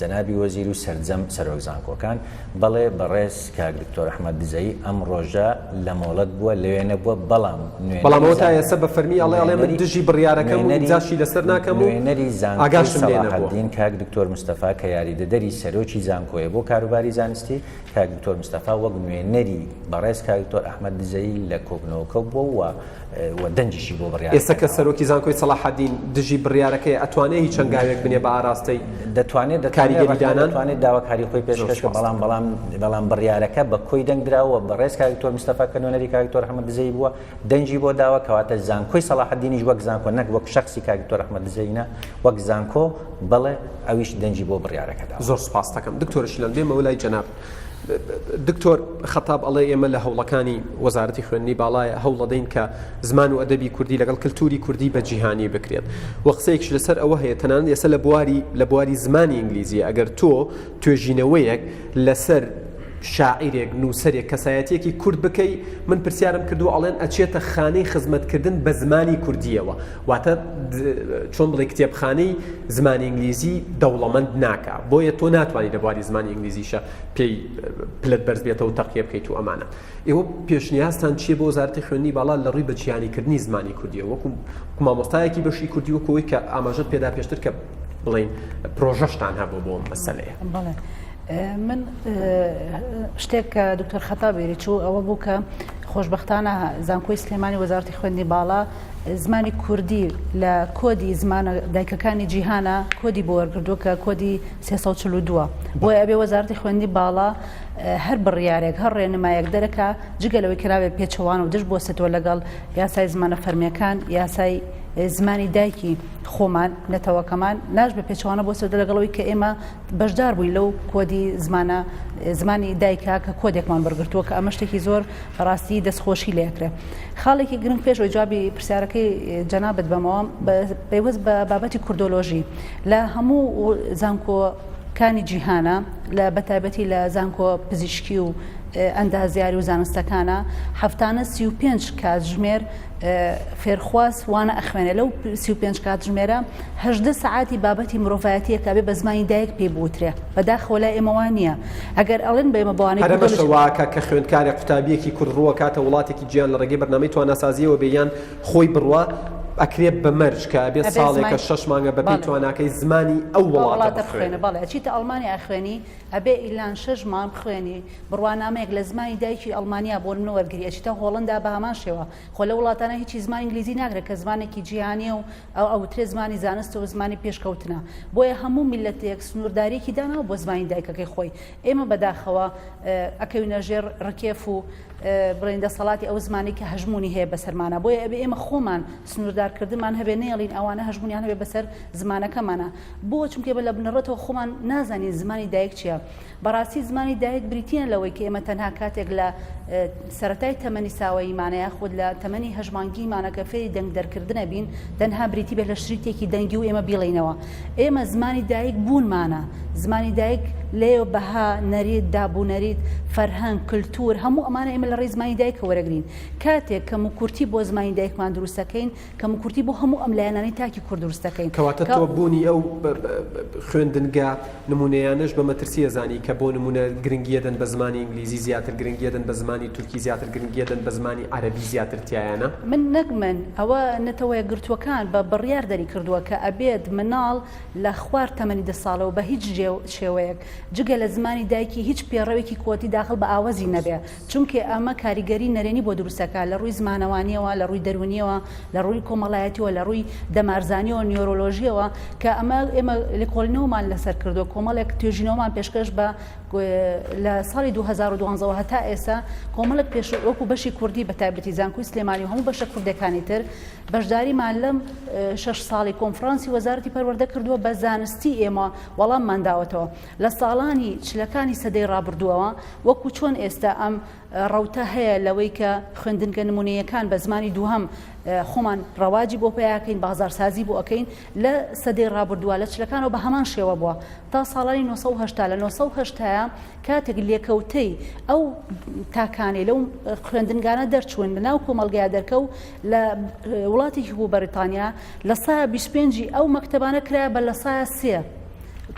جەنابی وەزیر و سەرجەم سەرۆک زانکۆکان بەڵێ بەڕێز کاک دکتۆر ئەحمەد دزەیی ئەم ڕۆژە لە مۆڵەت بووە لەوێ نەبووە بەڵام نوێنەری بەڵام ئەوە تا ئێستا بە فەرمی ئەڵێ ئەڵێ من دژی بڕیارەکەم و ئیمزاشی لەسەر ناکەم و نوێنەری زانکۆی ئاگاشم لێ نەبووە. سەڵاحەدین کاک دکتۆر مستەفا کە یاریدەدەری سەرۆکی زانکۆیە بۆ کاروباری زانستی کاک دکتۆر مستەفا وەک نوێنەری بەڕێز کاک دکتۆر ئەحمەد دزەیی لە کۆبوونەوەکە بووە و و دەنگیشی بۆ بڕیارەکە ئێستا کە سەرۆکی زانکۆی سەڵاحەدین دژی بڕیارەکەیە ئەتوانێ هیچ هەنگاوێک بنێ بە ئاراستەی دەتوانێت کاریگەری دانان؟ دەتوانێت داواکاری خۆی پێشکەش بکات بەڵام بەڵام بەڵام بڕیارەکە بە کۆی دەنگ دراوە بەڕێز کاک دکتۆر مستەفا کە نوێنەری کاک دکتۆر ئەحمەد دزەیی بووە دەنگی بۆ داوە کەواتە زانکۆی سەڵاحەدینیش وەک زانکۆ نەک وەک شەخسی کاک دکتۆر ئەحمەد دزەیی نا وەک زانکۆ بەڵێ ئەویش دەنگی بۆ بڕیارەکە داوە. زۆر سوپاست دەکەم دکتۆر شیلان بێمەوە لای جەنابت. دکتۆر خەتاب ئەڵێ ئێمە لە هەوڵەکانی وەزارەتی خوێندنی باڵایە هەوڵەدەین کە زمان و ئەدەبی کوردی لەگەڵ کللتوری کوردی بە جیهانی بکرێت و قسەیەکش لەسەر ئەوە هەیە تەنانەت ئێستا لە بواری لە بواری زمانی ئینگلیزی ئەگەر تۆ توێژینەوەیەک لەسەر شاعیرێک نووسەرێک کەسایەتیەکی کورد بکەی من پرسیارم کردو ئەڵێن ئەچێتە خانەی خزمەتکردن بە زمانی کوردیەوە واتە چۆن بڵێ کتێبخانەی زمانی ئینگلیزی دەوڵەمەند ناکا بۆیە تۆ ناتوانانی لە بواری زمانی ئینگلیزیشە پێی پلت بەرز بێتەوە تەقیە بکەیت و ئەمانە ئێوە پێشنیازتان چییە بۆ وەزارەتی خوێندنی باڵا لە ڕووی بە جیهانیکردنی زمانی کوردیەوە وەکو مامۆستایەکی بەشی کوردی وەکو ئەوەی کە ئاماژەت پێدا پێشتر کە بڵێین پرۆژەشتان هەبوو بۆ ئەم مەسەلەیە؟ بەڵێ من شتێک کە دکتۆر خەتا بێری چوو ئەوە بوو کە خۆشببختانە زانکۆی سلێمانی وەزارەتی خوێندنی باڵا زمانی کوردی لە کۆدی زمانە دایکەکانی جیهانە کۆدی بۆ وەرگردووە کە کۆدی 342 بۆیە ئەبێ وەزارەتی خوێندنی باڵا هەر بڕیارێک هەر ڕێنمایەک دەرەکا جگە لەوەی کە نابێت پێچەوان و دژ بوەستێتەوە لەگەڵ یاسای زمانە فەرمیەکان یاسای زمانی دایکی خۆمان نەتەوەکەمان ناش بە پێچەوانە بۆ لەگەڵەوەی کە ئێمە بەشدار بووین لەو کۆدی زمانە زمانی دایکە کە کۆدێکمان بەرگرتووە کە ئەمە شتێکی زۆر بەڕاستی دەستخۆشی لێکرێ خاڵێکی گرنگ پێش ئەوەی جوابی پرسیارەکەی جەنابت بەمەوە پەیوەست بە بابەتی کوردۆلۆژی لە هەموو زانکۆکانی جیهانە لە بەتایبەتی لە زانکۆ پزیشکی و ئەندازیاری و زانستەکانە هەفتانە 35 کاتژمێر فێرخواز وانە ئەخوێنێ لەو 35 کاتژمێرە هەژدە سەعاتی بابەتی مرۆڤایەتیە کە ئەبێ بە زمانی دایک پێی بوترێ بەداخەوە لای ئێمە وا نییە ئەگەر ئەڵێن بە ئێمە بەوانەی هەر ئەمەشە کوردۆلۆژی واکا کە خوێندکارێک قوتابیەکی کورد ڕووەکاتە وڵاتێکی جیان لە ڕێگەی بەرنامەی تواناسازیەوە بێ یان خۆی بڕوا. ئەکرێ بە مەرج کە ئەبێ ساڵێکە شەش مانگە بەپێی تواناکەی زمانی ئەو وڵاتە بخوێنێ. بەڵێ ئەچیتە ئەڵمانیا ئەخوێنی ئەبێ ئیلان شەش مانگ بخوێنی بڕوانامەیەک لە زمانی دایکی ئەڵمانیا بۆ نمونە وەرگری ئەچیتە هۆڵندا بە هەمان شێوە خۆ لە وڵاتانە هیچی زمانی ئینگلیزی ناکرێت کە زمانێکی جیهانیە و ئەو ئەوترێ زمانی زانستە و زمانی پێشکەوتنە بۆیە هەموو میللەتێک سنوورداریەکی داناوە بۆ زمانی دایکەکەی خۆی ئێمە بەداخەوە ئەکەوینە ژێر ڕکێف و بڵێن دەسەڵاتی ئەو زمانی کە هەژمونی هەیە بەسەرمانە بۆیە ئەبێ ئێمە خۆمان سنووردارکردنمان هەبێ نەیەڵین ئەوانە هەژمونیان هەبێ بەسەر زمانەکەمانە بۆ چونکە بە لە بنەڕەتەوە خۆمان نازانین زمانی دایک چییە بەڕاستی زمانی دایک بریتییە لەوەی کە ئێمە تەنها کاتێک لە سەرەتای تەمەنی ساواییمانە یاخود لە تەمەنی هەژمانگیمانە کە فێری دەنگ دەرکردنە بین تەنها بریتی بێت لە شریتێکی دەنگی و ئێمە بیڵێینەوە ئێمە زمانی دایک بوونمانە زمانی دایک لێو بەها نەریت دابوونەریت فەرهەنگ کللتور هەموو ئەمانە ئێمە لە ڕێی زمانی دایکە وەرەگرین کاتێک کەم و کورتی بۆ زمانی دایکمان دروستەکەین کەموکورتی بۆ هەموو ئەم لایەنانەی تاکی کورد دروست دەکەین. کەواتە تۆ بوونی ئەو خوێندنگا نموونەیانەش بە مەترسی ئەزانی کە بۆ نموونە گرنگی ئەدەن بە زمانی ئینگلیزی زیاتر گرنگی ئەدەن بە زمانی تورکی زیاتر گرنگی ئەدەن بە زمانی عەرەبی زیاتر تیایانە؟ من نەک من، ئەوە نەتەوەیەکگرتووەکان بە بڕیار دەریکردووە کە ئەبێت مناڵ لە خوار تەمەنی دە ساڵەوە بە هیچ شێوەیەک جگە لە زمانی دایکی هیچ پێڕەوێکی کۆتی داخڵ بە ئاوەزی نەبێ. چونکێ ئەمە کاریگەری نەرێنی بۆ دروست دەکات لە ڕووی زمانەوانیەوە، لە ڕووی دەروونیەوە، لە ڕووی کۆمەڵایەتیەوە، لە ڕووی دەمارزانیەوە، نیۆرۆلۆژیەوە، کە ئەمە ئێمە لێکۆڵینەوەمان لەسەر کردووە، کۆمەڵێک توێژینەوەمان پێشکەش بە لە ساڵی 2012 ەوە هەتا ئێستا کۆمەڵێک پێش وەکو بەشی کوردی بە تایبەتی زانکۆی سلێمانی و هەموو بەشە کوردەکانی تر بەشداریمان لەم شەش ساڵی کۆنفرانسی وەزارەتی پەروەردە کردووە بە زانستی ئێمە وەڵاممان داوەتەوە لە ساڵانی چلەکانی سەدەی ڕابردووەوە وەکو چۆن ئێستا ئەم ڕەوتە هەیە لەوەی کە خوێندنگە نمونەیەکان بە زمانی دووهەم خۆمان ڕەواجی بۆ پیاکەین بازارسازی بۆ ئەکەین لە سەدەی ڕابردووە لە چلەکانەوە بە هەمان شێوە بووە تا ساڵانی 1970 لە 1970 کاتێک لێکەوتەی ئەو تاکانەی لەو خوێندنگانە دەرچوون لە ناو کۆمەڵگەیا دەرکەو لە وڵاتێکی بۆ بەریتانیا لە سا 25 ئەو مەکتەبانە کرا بە لە سا سێ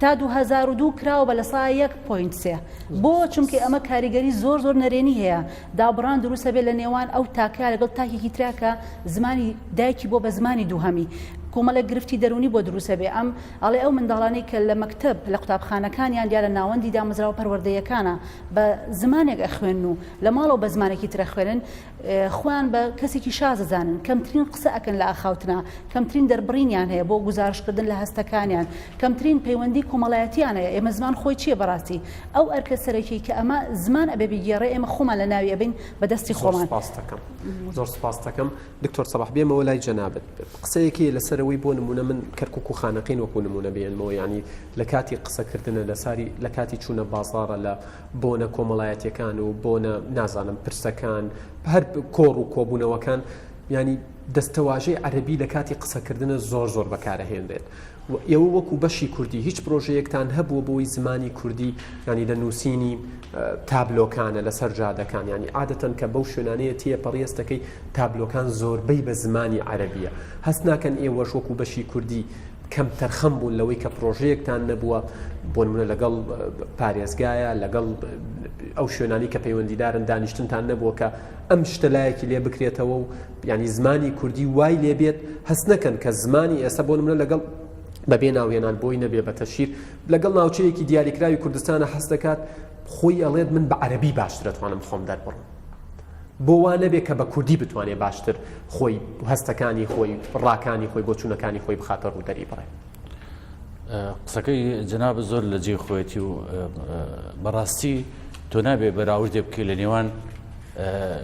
تا 2002 کراوە بە لە سا 1.3 بۆ چونکە ئەمە کاریگەری زۆر زۆر نەرێنی هەیە دابڕان دروستە بێت لە نێوان ئەو تاکە لەگەڵ تاکێکی تراکە زمانی دایکی بۆ بە زمانی دووهەمی کۆمەڵێک گرفتی دەرونی بۆ دروستە بێ ئەم ئەڵێ ئەو منداڵانەی کە لە مەکتەب لە قوتابخانەکانیان یا لە ناوەندی دامەزراوە پەروەردەیەکانە بە زمانێک ئەخوێنن و لە ماڵەوە بە زمانێکی تر ئەخوێنن خۆیان بە کەسێکی شاز ئەزانن کەمترین قسە ئەکەن لە ئاخاوتنا کەمترین دەربڕینیان هەیە بۆ گوزارشتکردن لە هەستەکانیان کەمترین پەیوەندی کۆمەڵایەتیان هەیە ئێمە زمان خۆی چییە بەڕاستی ئەو ئەرکە سەرەکی کە ئەمە زمان ئەبێ بیگێڕێ ئێمە خۆمان لە ناوی ئەبین بە دەستی خۆمان. زۆر سوپاست دەکەم زۆر سوپاست دەکەم دکتۆر سەباح بێمەوە لای جەنابت قسەیەکی لەسەرەوەی بۆ نمونە من کەرکک و خانەقین وەکو نمونە بێنمەوە ینی لە کاتی قسەکردنە لە ساری لە کاتی چوونە بازاڕە لە بۆنە کۆمەڵایەتیەکان و بۆنە نازانم پرسەکان هەر کۆڕ و کۆبوونەوەکان ینی دەستەواژەی عەربی لە کاتی قسەکردنە زۆر زۆر بەکارەهێنرێت و ئێوە وەکو بەشی کوردی هیچ پرۆژەیەکتان هەبووە بۆی زمانی کوردی ینی لە نووسینی تابلۆکانە لەسەر جادەکان ینی عادەتەن کە بەو شوێنانەیە تێپەڕی هەستەکەی تابلۆکان زۆربەی بە زمانی عەرەبیە هەست ناکەن ئێوەش وەکو بەشی کوردی کەمتەرخەم بوون لەوەی کە پرۆژەیەکتان نەبووە بۆ نمونە لەگەڵ پارێزگایە لەگەڵ ئەو شوێنانی کە پەیوەندیدارن دانیشتنتان نەبووە کە ئەم شتە لایەکی لێ بکرێتەوە و ینی زمانی کوردی وای لێ بێت هەست نەکەن کە زمانی ئێستا بۆ نمونە لەگەڵ بەبێ ناوهێنان بۆی نەبێ بە تەشیر لەگەڵ ناوچەیەکی دیاریکراوی کوردستانە حەز دەکات خۆی ئەڵێت من بە عەرەبی باشتر ئەتوانم خۆم دەربڕم بۆ وا نەبێ کە بە کوردی بتوانێ باشتر خۆی هەستەکانی خۆی ڕاکانی خۆی بۆچوونەکانی خۆی بخاتە ڕوو دەری بڕێ. قسەکەی جەناب زۆر لە جێی خۆیەتی و بەڕاستی تۆ نابێ بەراوردێ بکەی لە نێوان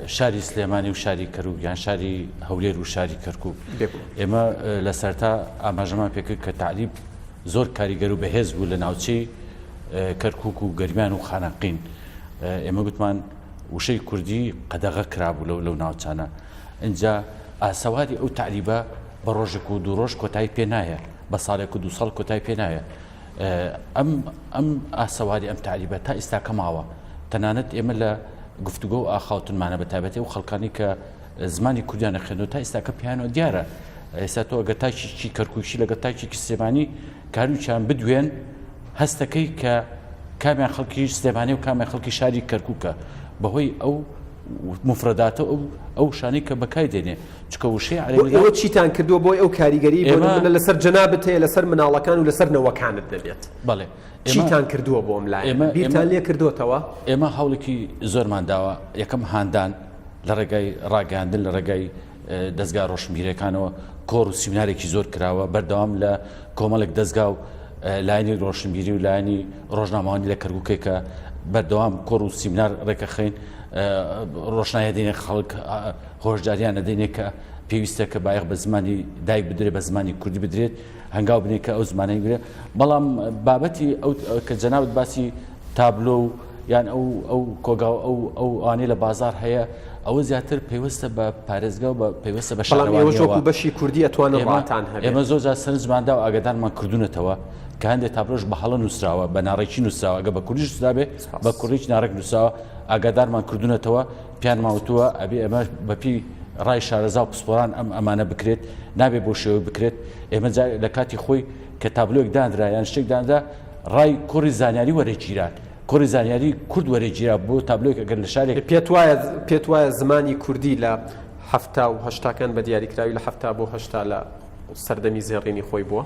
شاری سلێمانی و شاری کەرکوک یان شاری هەولێر و شاری کەرکک ئێمە لە سەرتا ئاماژەمان پێکرد کە تعریب زۆر کاریگەر و بەهێز بوو لە ناوچەی کەرکک و گەرمیان و خانەقین ئێمە گوتمان وشەی کوردی قەدەغە کرابوو لەو لەو ناوچانە ئینجا ئاسەواری ئەو تەعریبە بە ڕۆژێک و دوو ڕۆژ کۆتایی پێ نایە بە ساڵێک و دوو ساڵ کۆتای پێ نایە ئەم ئەم ئاسەواری ئەم تەعریبە تا ئیستاکە ماوە تەنانەت ئێمە لە گفتوگۆ و ئاخاوتنمانە بە تایبەتی ئەو خەڵکانی کە زمانی کوردیان نەخوێندەوە تا ئیستاکە پێیانەوە دیارە ئێستا تۆ ئەگەر تاکێکی کەرکوکی لەگەڵ تاکێکی سلێمانی کاروچیان بدوێن هەستەکەی کە کامیان خەڵکی سلێمانی و کامیان خەڵکی شاری کەرکووکە بەهۆی ئەو. مفرەداتە ئەو ئەو وشانەی کە بەکای دێنێ چکە وشەی عەرەبی ئێوە چیتان کردووە بۆی ئەو کاریگەری بۆ نمونە لەسەر جەنابت هەیە لەسەر مناڵەکان و لەسەر نەوەکانت دەبێت؟ بەڵێ چیتان کردووە بۆ ئەم لایەنە؟ بیرتان لێ کردۆتەوە؟ ئێمە هەوڵێکی زۆرمان داوە یەکەم هاندان لە ڕێگای ڕاگەیاندن لە ڕێگای دەزگا ڕۆشنبیرەکانەوە کۆڕ و سیمینارێکی زۆر کراوە بەردەوام لە کۆمەڵێک دەزگا و لایەنی ڕۆشنبیری و لایەنی ڕۆژنامەوانی لە کەرکووکێک کە بەردەوام کۆڕ و سیمینار ڕێکەخەین ڕۆشنایە دێنێ خەڵک هۆشداریان نەدەینێ کە پێویستە کە بایەخ بە زمانی دایک بدرێت بە زمانی کوردی بدرێت هەنگاو بنێ کە ئەو زمانەی گرێ بەڵام بابەتی ئەو کە جەنابت باسی تابلۆ و یان ئەو ئەو کۆگا و ئەو ئەو ئەوانەی لە بازار هەیە ئەوە زیاتر پەیوەستە بە پارێزگا و بە پەیوەستە بە بەڵام ئێوەش شارەوانیەوە وەکو بەشی کوردی ئەتوانن ئێمە ڕاتان هەبێت. ئێمە زۆر جار سەرنجمان دا و ئاگادارمان کردوونەتەوە کە هەندێک تابلۆش بە هەڵە نووسراوە بە ناڕێکی نووسراوە ئەگە بە کوردیش نووسرابێ سپاس. بە کوردیی ناڕێک نووسراوە ئاگادارمان کردوونەتەوە پیانمان وتووە ئەبێ ئەمە بەپێی ڕای شارەزا و پسپۆران ئەم ئەمانە بکرێت نابێ بۆ شێوە بکرێت ئێمە جار لە کاتی خۆی کە تابلۆیەک دانرا یان شتێک دانرا ڕای کۆڕی زانیاری وەرەگیرا کۆڕی زانیاری کورد وەرەگیرا بۆ تابلۆیەک ئەگەر لە شارێک پێت وایە پێت وایە زمانی کوردی لە حەفتا و هەشتاکان بە دیاریکراوی لە حەفتا بۆ هەشتا لە سەردەمی زێڕینی خۆی بووە؟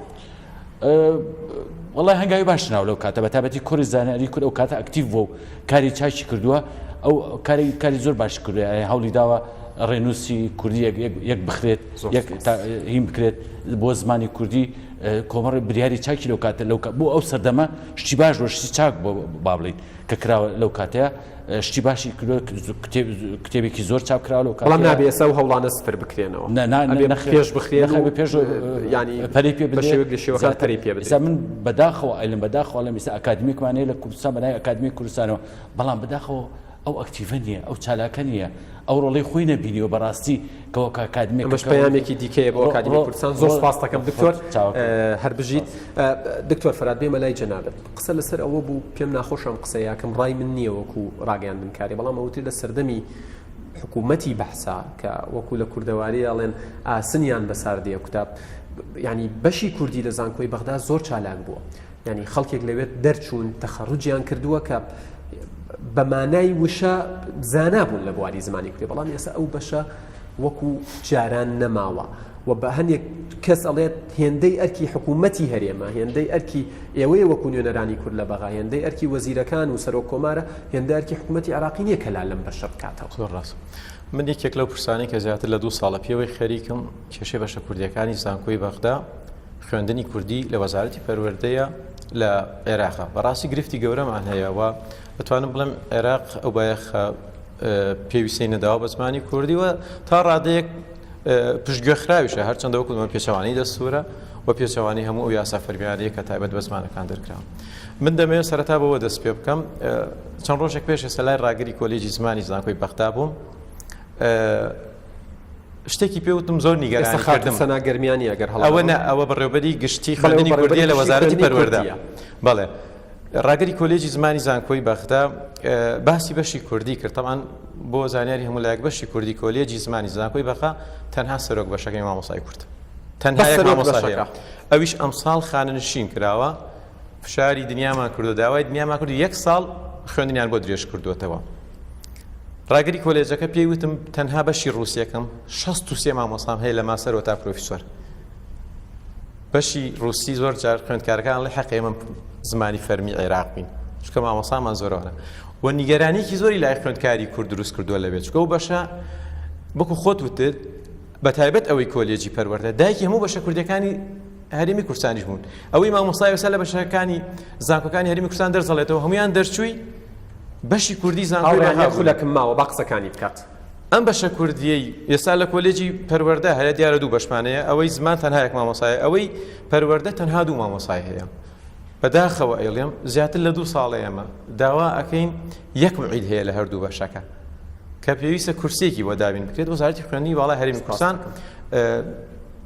وەڵای هەنگاوی باش ناو لەو کاتە بە تایبەتی کۆڕی زانیاری کورد ئەو کاتە ئەکتیڤ بووە و کاری چاکی کردووە ئەو کاری کاری زۆر باش کردووە یانی هەوڵی داوە ڕێنووسی کوردی یەک یەک بخرێت یەک هین بکرێت بۆ زمانی کوردی کۆمەڕی بریاری چاکی لەو کاتە لەو بۆ ئەو سەردەمە شتی باش بۆ شتی چاک بۆ با بڵین کە کراوە لەو کاتەیە شتی باشی کردووە کتێبێکی زۆر چاپ کراوە لەو کاتەیە. بەڵام نابێ ئێستا ئەو هەوڵانە سفر بکرێنەوە. نا نا ئەبێ نەخێر پێش بخرێن نەخێر و پێش یانی پەرەی پێ بە بدرێت شێوەیەک لە شێوەکان زیاتر پەرەی پێ بدرێت. ئێستا من بەداخەوە ئەلم بەداخەوە ئەڵێم ئێستا ئەکادمیکمان هەیە لە کوردستان بە ناوی ئەکادمی کوردستانەوە بەڵام بەداخەوە ئەو ئەکتیڤە نییە ئەو چالاکە نییە ئەو ڕۆڵەی خۆی نەبینیوە بەڕاستی کە وەک ئەکادمیک ئەمەش پەیامێکی دیکەیە بۆ ئەکادیمی کوردستان زۆر سپاس دەکەم دکتۆر هەر بژیت دکتۆر فەرات بێمە لای جەنابت قسە لەسەر ئەوە بوو پێم ناخۆشە ئەم قسەیە یاکەم ڕای من نییە وەکو ڕاگەیاندنکاری بەڵام ئەوتری لە سەردەمی حکوومەتی بەحسا کە وەکو لە کوردەواری ئەڵێن ئاسنیان بە ساردیە کوتاب ینی بەشی کوردی لە زانکۆی بەغدا زۆر چالاک بووە ینی خەڵکێک لەوێت دەرچوون تەخەڕجیان کردووە کە بە مانای وشە زانا بوون لە بواری زمانی کوردی بەڵام ئێستا ئەو بەشە وەکو جاران نەماوە و بە هەندێک کەس ئەڵێت هێندەی ئەرکی حکوومەتی هەرێمە هێندەی ئەرکی ئێوەیە وەکو نوێنەرانی کورد لە بەغا هێندەی ئەرکی وەزیرەکان و سەرۆک کۆمارە هێندە ئەرکی حکوومەتی عێراقی نییە کە لا لەم بەشە بکاتەوە. زۆر ڕاست. من یەکێک لەو پرسانەی کە زیاتر لە دوو ساڵە پێوەی خەریکم کێشەی بەشە کوردییەکانی زانکۆی بەغدا خوێندنی کوردی لە وەزارەتی پەروەردەیە لە عێراقە بەڕاستی گرفتی گەورەمان هەیە و دەتوانم بڵێم عێراق ئەو بایەخە پێویستی نەداوە بە زمانی کوردی و تا ڕادەیەک پشتگوێ خراویشە هەرچەندە وەکو ئەمە پێچەوانەی دەستورە و پێچەوانەی هەموو ئەو یاسا فەرمیانەیە کە تایبەت بە زمانەکان دەرکراون من دەمەوێت سەرەتا بەوە دەست پێ بکەم چەند ڕۆژێک پێش ئێستا لای ڕاگری کۆلێجی زمانی زانکۆی بەغدا بووم شتێکی پێ وتم زۆر نیگەرانی کردم سەنا گەرمیانی ئەگەر هەڵە ئەوە نە ئەوە بەڕێوبەری گشتی خوێندنی کوردیە لە وەزارەتی پەروەردە بەڵێ ڕاگری کۆلێجی زمانی زانکۆی بەغدا باسی بەشی کوردی کرد تەبعەن بۆ زانیاری هەموو لایەک بەشی کوردی کۆلێجی زمانی زانکۆی بەغا تەنها سەرۆک بەشەکەی مامۆسای کورد تەنها یەک مامۆسا هەیە ئەویش ئەمساڵ خانەنشین کراوە فشاری دنیامان کردو داوای دنیامان کرد یەک ساڵ خوێندنیان بۆ درێژ کردوێتەوە ڕاگری کۆلێجەکە پێی وتم تەنها بەشی ڕووسیەکەم 63 مامۆسام هەیە لە ماسەرەوە تا پرۆفیسۆر بەشی ڕووسی زۆر جار خوێندکارەکان ئەڵێ حەقە ئێمە زمانی فەرمی عێراق بین چونکە مامۆسامان زۆرەوەە و نیگەرانیکی زۆری لای خوێندکاری کورد دروست کردووە لەوێ چونکە ئەو بەشە وەکو خۆت وتت بە تایبەت ئەوەی کۆلێجی پەروەردە دایکی هەموو بەشە کوردەکانی هەرێمی کوردستانیش بوون ئەوەی مامۆستای ئێستا لە بەشەکانی زانکۆکانی هەرێمی کوردستان دەرزەڵێتەوە هەمویان دەرچووی بەشی کوردی زانکۆی بەغا بوون. خولەکم ماوە با قسەکانی بکات. ئەم بەشە کوردیەی ئێستا لە کۆلێجی پەروەردە هەیە دیارە دوو بەشمان هەیە ئەوەی زمان تەنها یەک مامۆسایە ئەوەی پەروەردە تەنها دوو مامۆسای هەیە بەداخەوە ئەیڵێم زیاتر لە دوو ساڵە ئێمە داوا ئەکەین یەک معید هەیە لە هەردوو بەشەکە کە پێویستە کورسێکی بۆ دابین بکرێت وەزارەتی خوێندنی باڵای هەرێمی کوردستان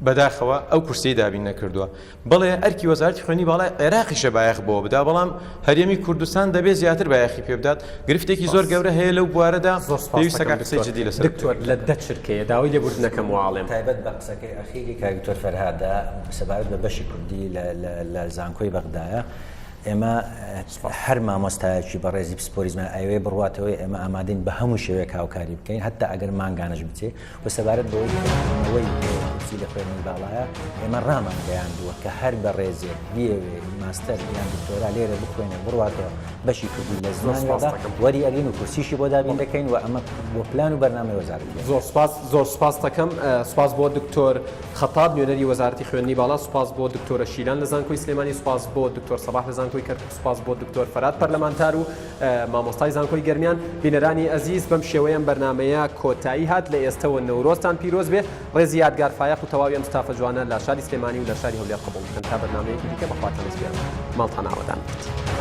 بەداخەوە ئەو کورسیەی دابین نەکردووە بەڵێ ئەرکی وەزارەتی خوێندنی باڵای عێراقیشە بایەخ بەوە بدا، بەڵام هەرێمی کوردستان دەبێت زیاتر بایەخی پێ بدات، گرفتێکی زۆر گەورە هەیە لەو بوارەدا، زۆر سپاس پێویستە دەکەم کە قسەی دکتۆر. جدی لەسەر دکتۆر بکرێت. لە دە چرکەیە داوای لێبوردنەکەم وا ئەڵێم. تایبەت بە قسەکەی ئەخیری کاک دکتۆر فەرهادە سەبارەت بە بەشی کوردی لە لە لە زانکۆی بەغدایە. ئێمە هەر مامۆستایەکی بەڕێزی پسپۆری زمان ئەیەوێ بڕواتەوەی ئێمە ئامادەین بە هەموو شێوەیەک هاوکاری بکەین هەتا ئەگەر مانگانەش بچێ و سەبارەت بەوەی خوێندنەوەی کورسی لە خوێندنی باڵایە ئێمە ڕامان گەیاندووە کە هەر بەڕێزێک بیەوێ ماستەر یان دکتۆرا لێرە بخوێنێ بڕواتەوە بەشی کوردی لە زماندا وەری ئەگرین و کورسیشی بۆ دابین دەکەین و ئەمە بۆ پلان و بەرنامەی وەزارەتی زۆر سپاس زۆر سپاس دەکەم سپاس بۆ دکتۆر خەتاب نوێنەری وەزارەتی خوێندنی باڵا سوپاس بۆ دکتۆرە شیلان لە زانکۆی سلێمانی سوپاس بۆ دکتۆر سەباح لە زانکۆی کەرکوک سوپاس بۆ دکتۆر فەرات پەرلەمانتار و مامۆستای زانکۆی گەرمیان بینەرانی ئەزیز بەم شێوەیە ئەم بەرنامەیە کۆتایی هات لە ئێستەوە نەورۆزتان پیرۆز بێ ڕێزی یادگار فایەق و تەواوی ئەم ستافە جوانە لە شاری سلێمانی و لە شاری هەولێر قبوڵ بکەن تا بەرنامەیەکی دیکە بەخواتان ئەسپێرم ماڵتان ئاوەدان بێت.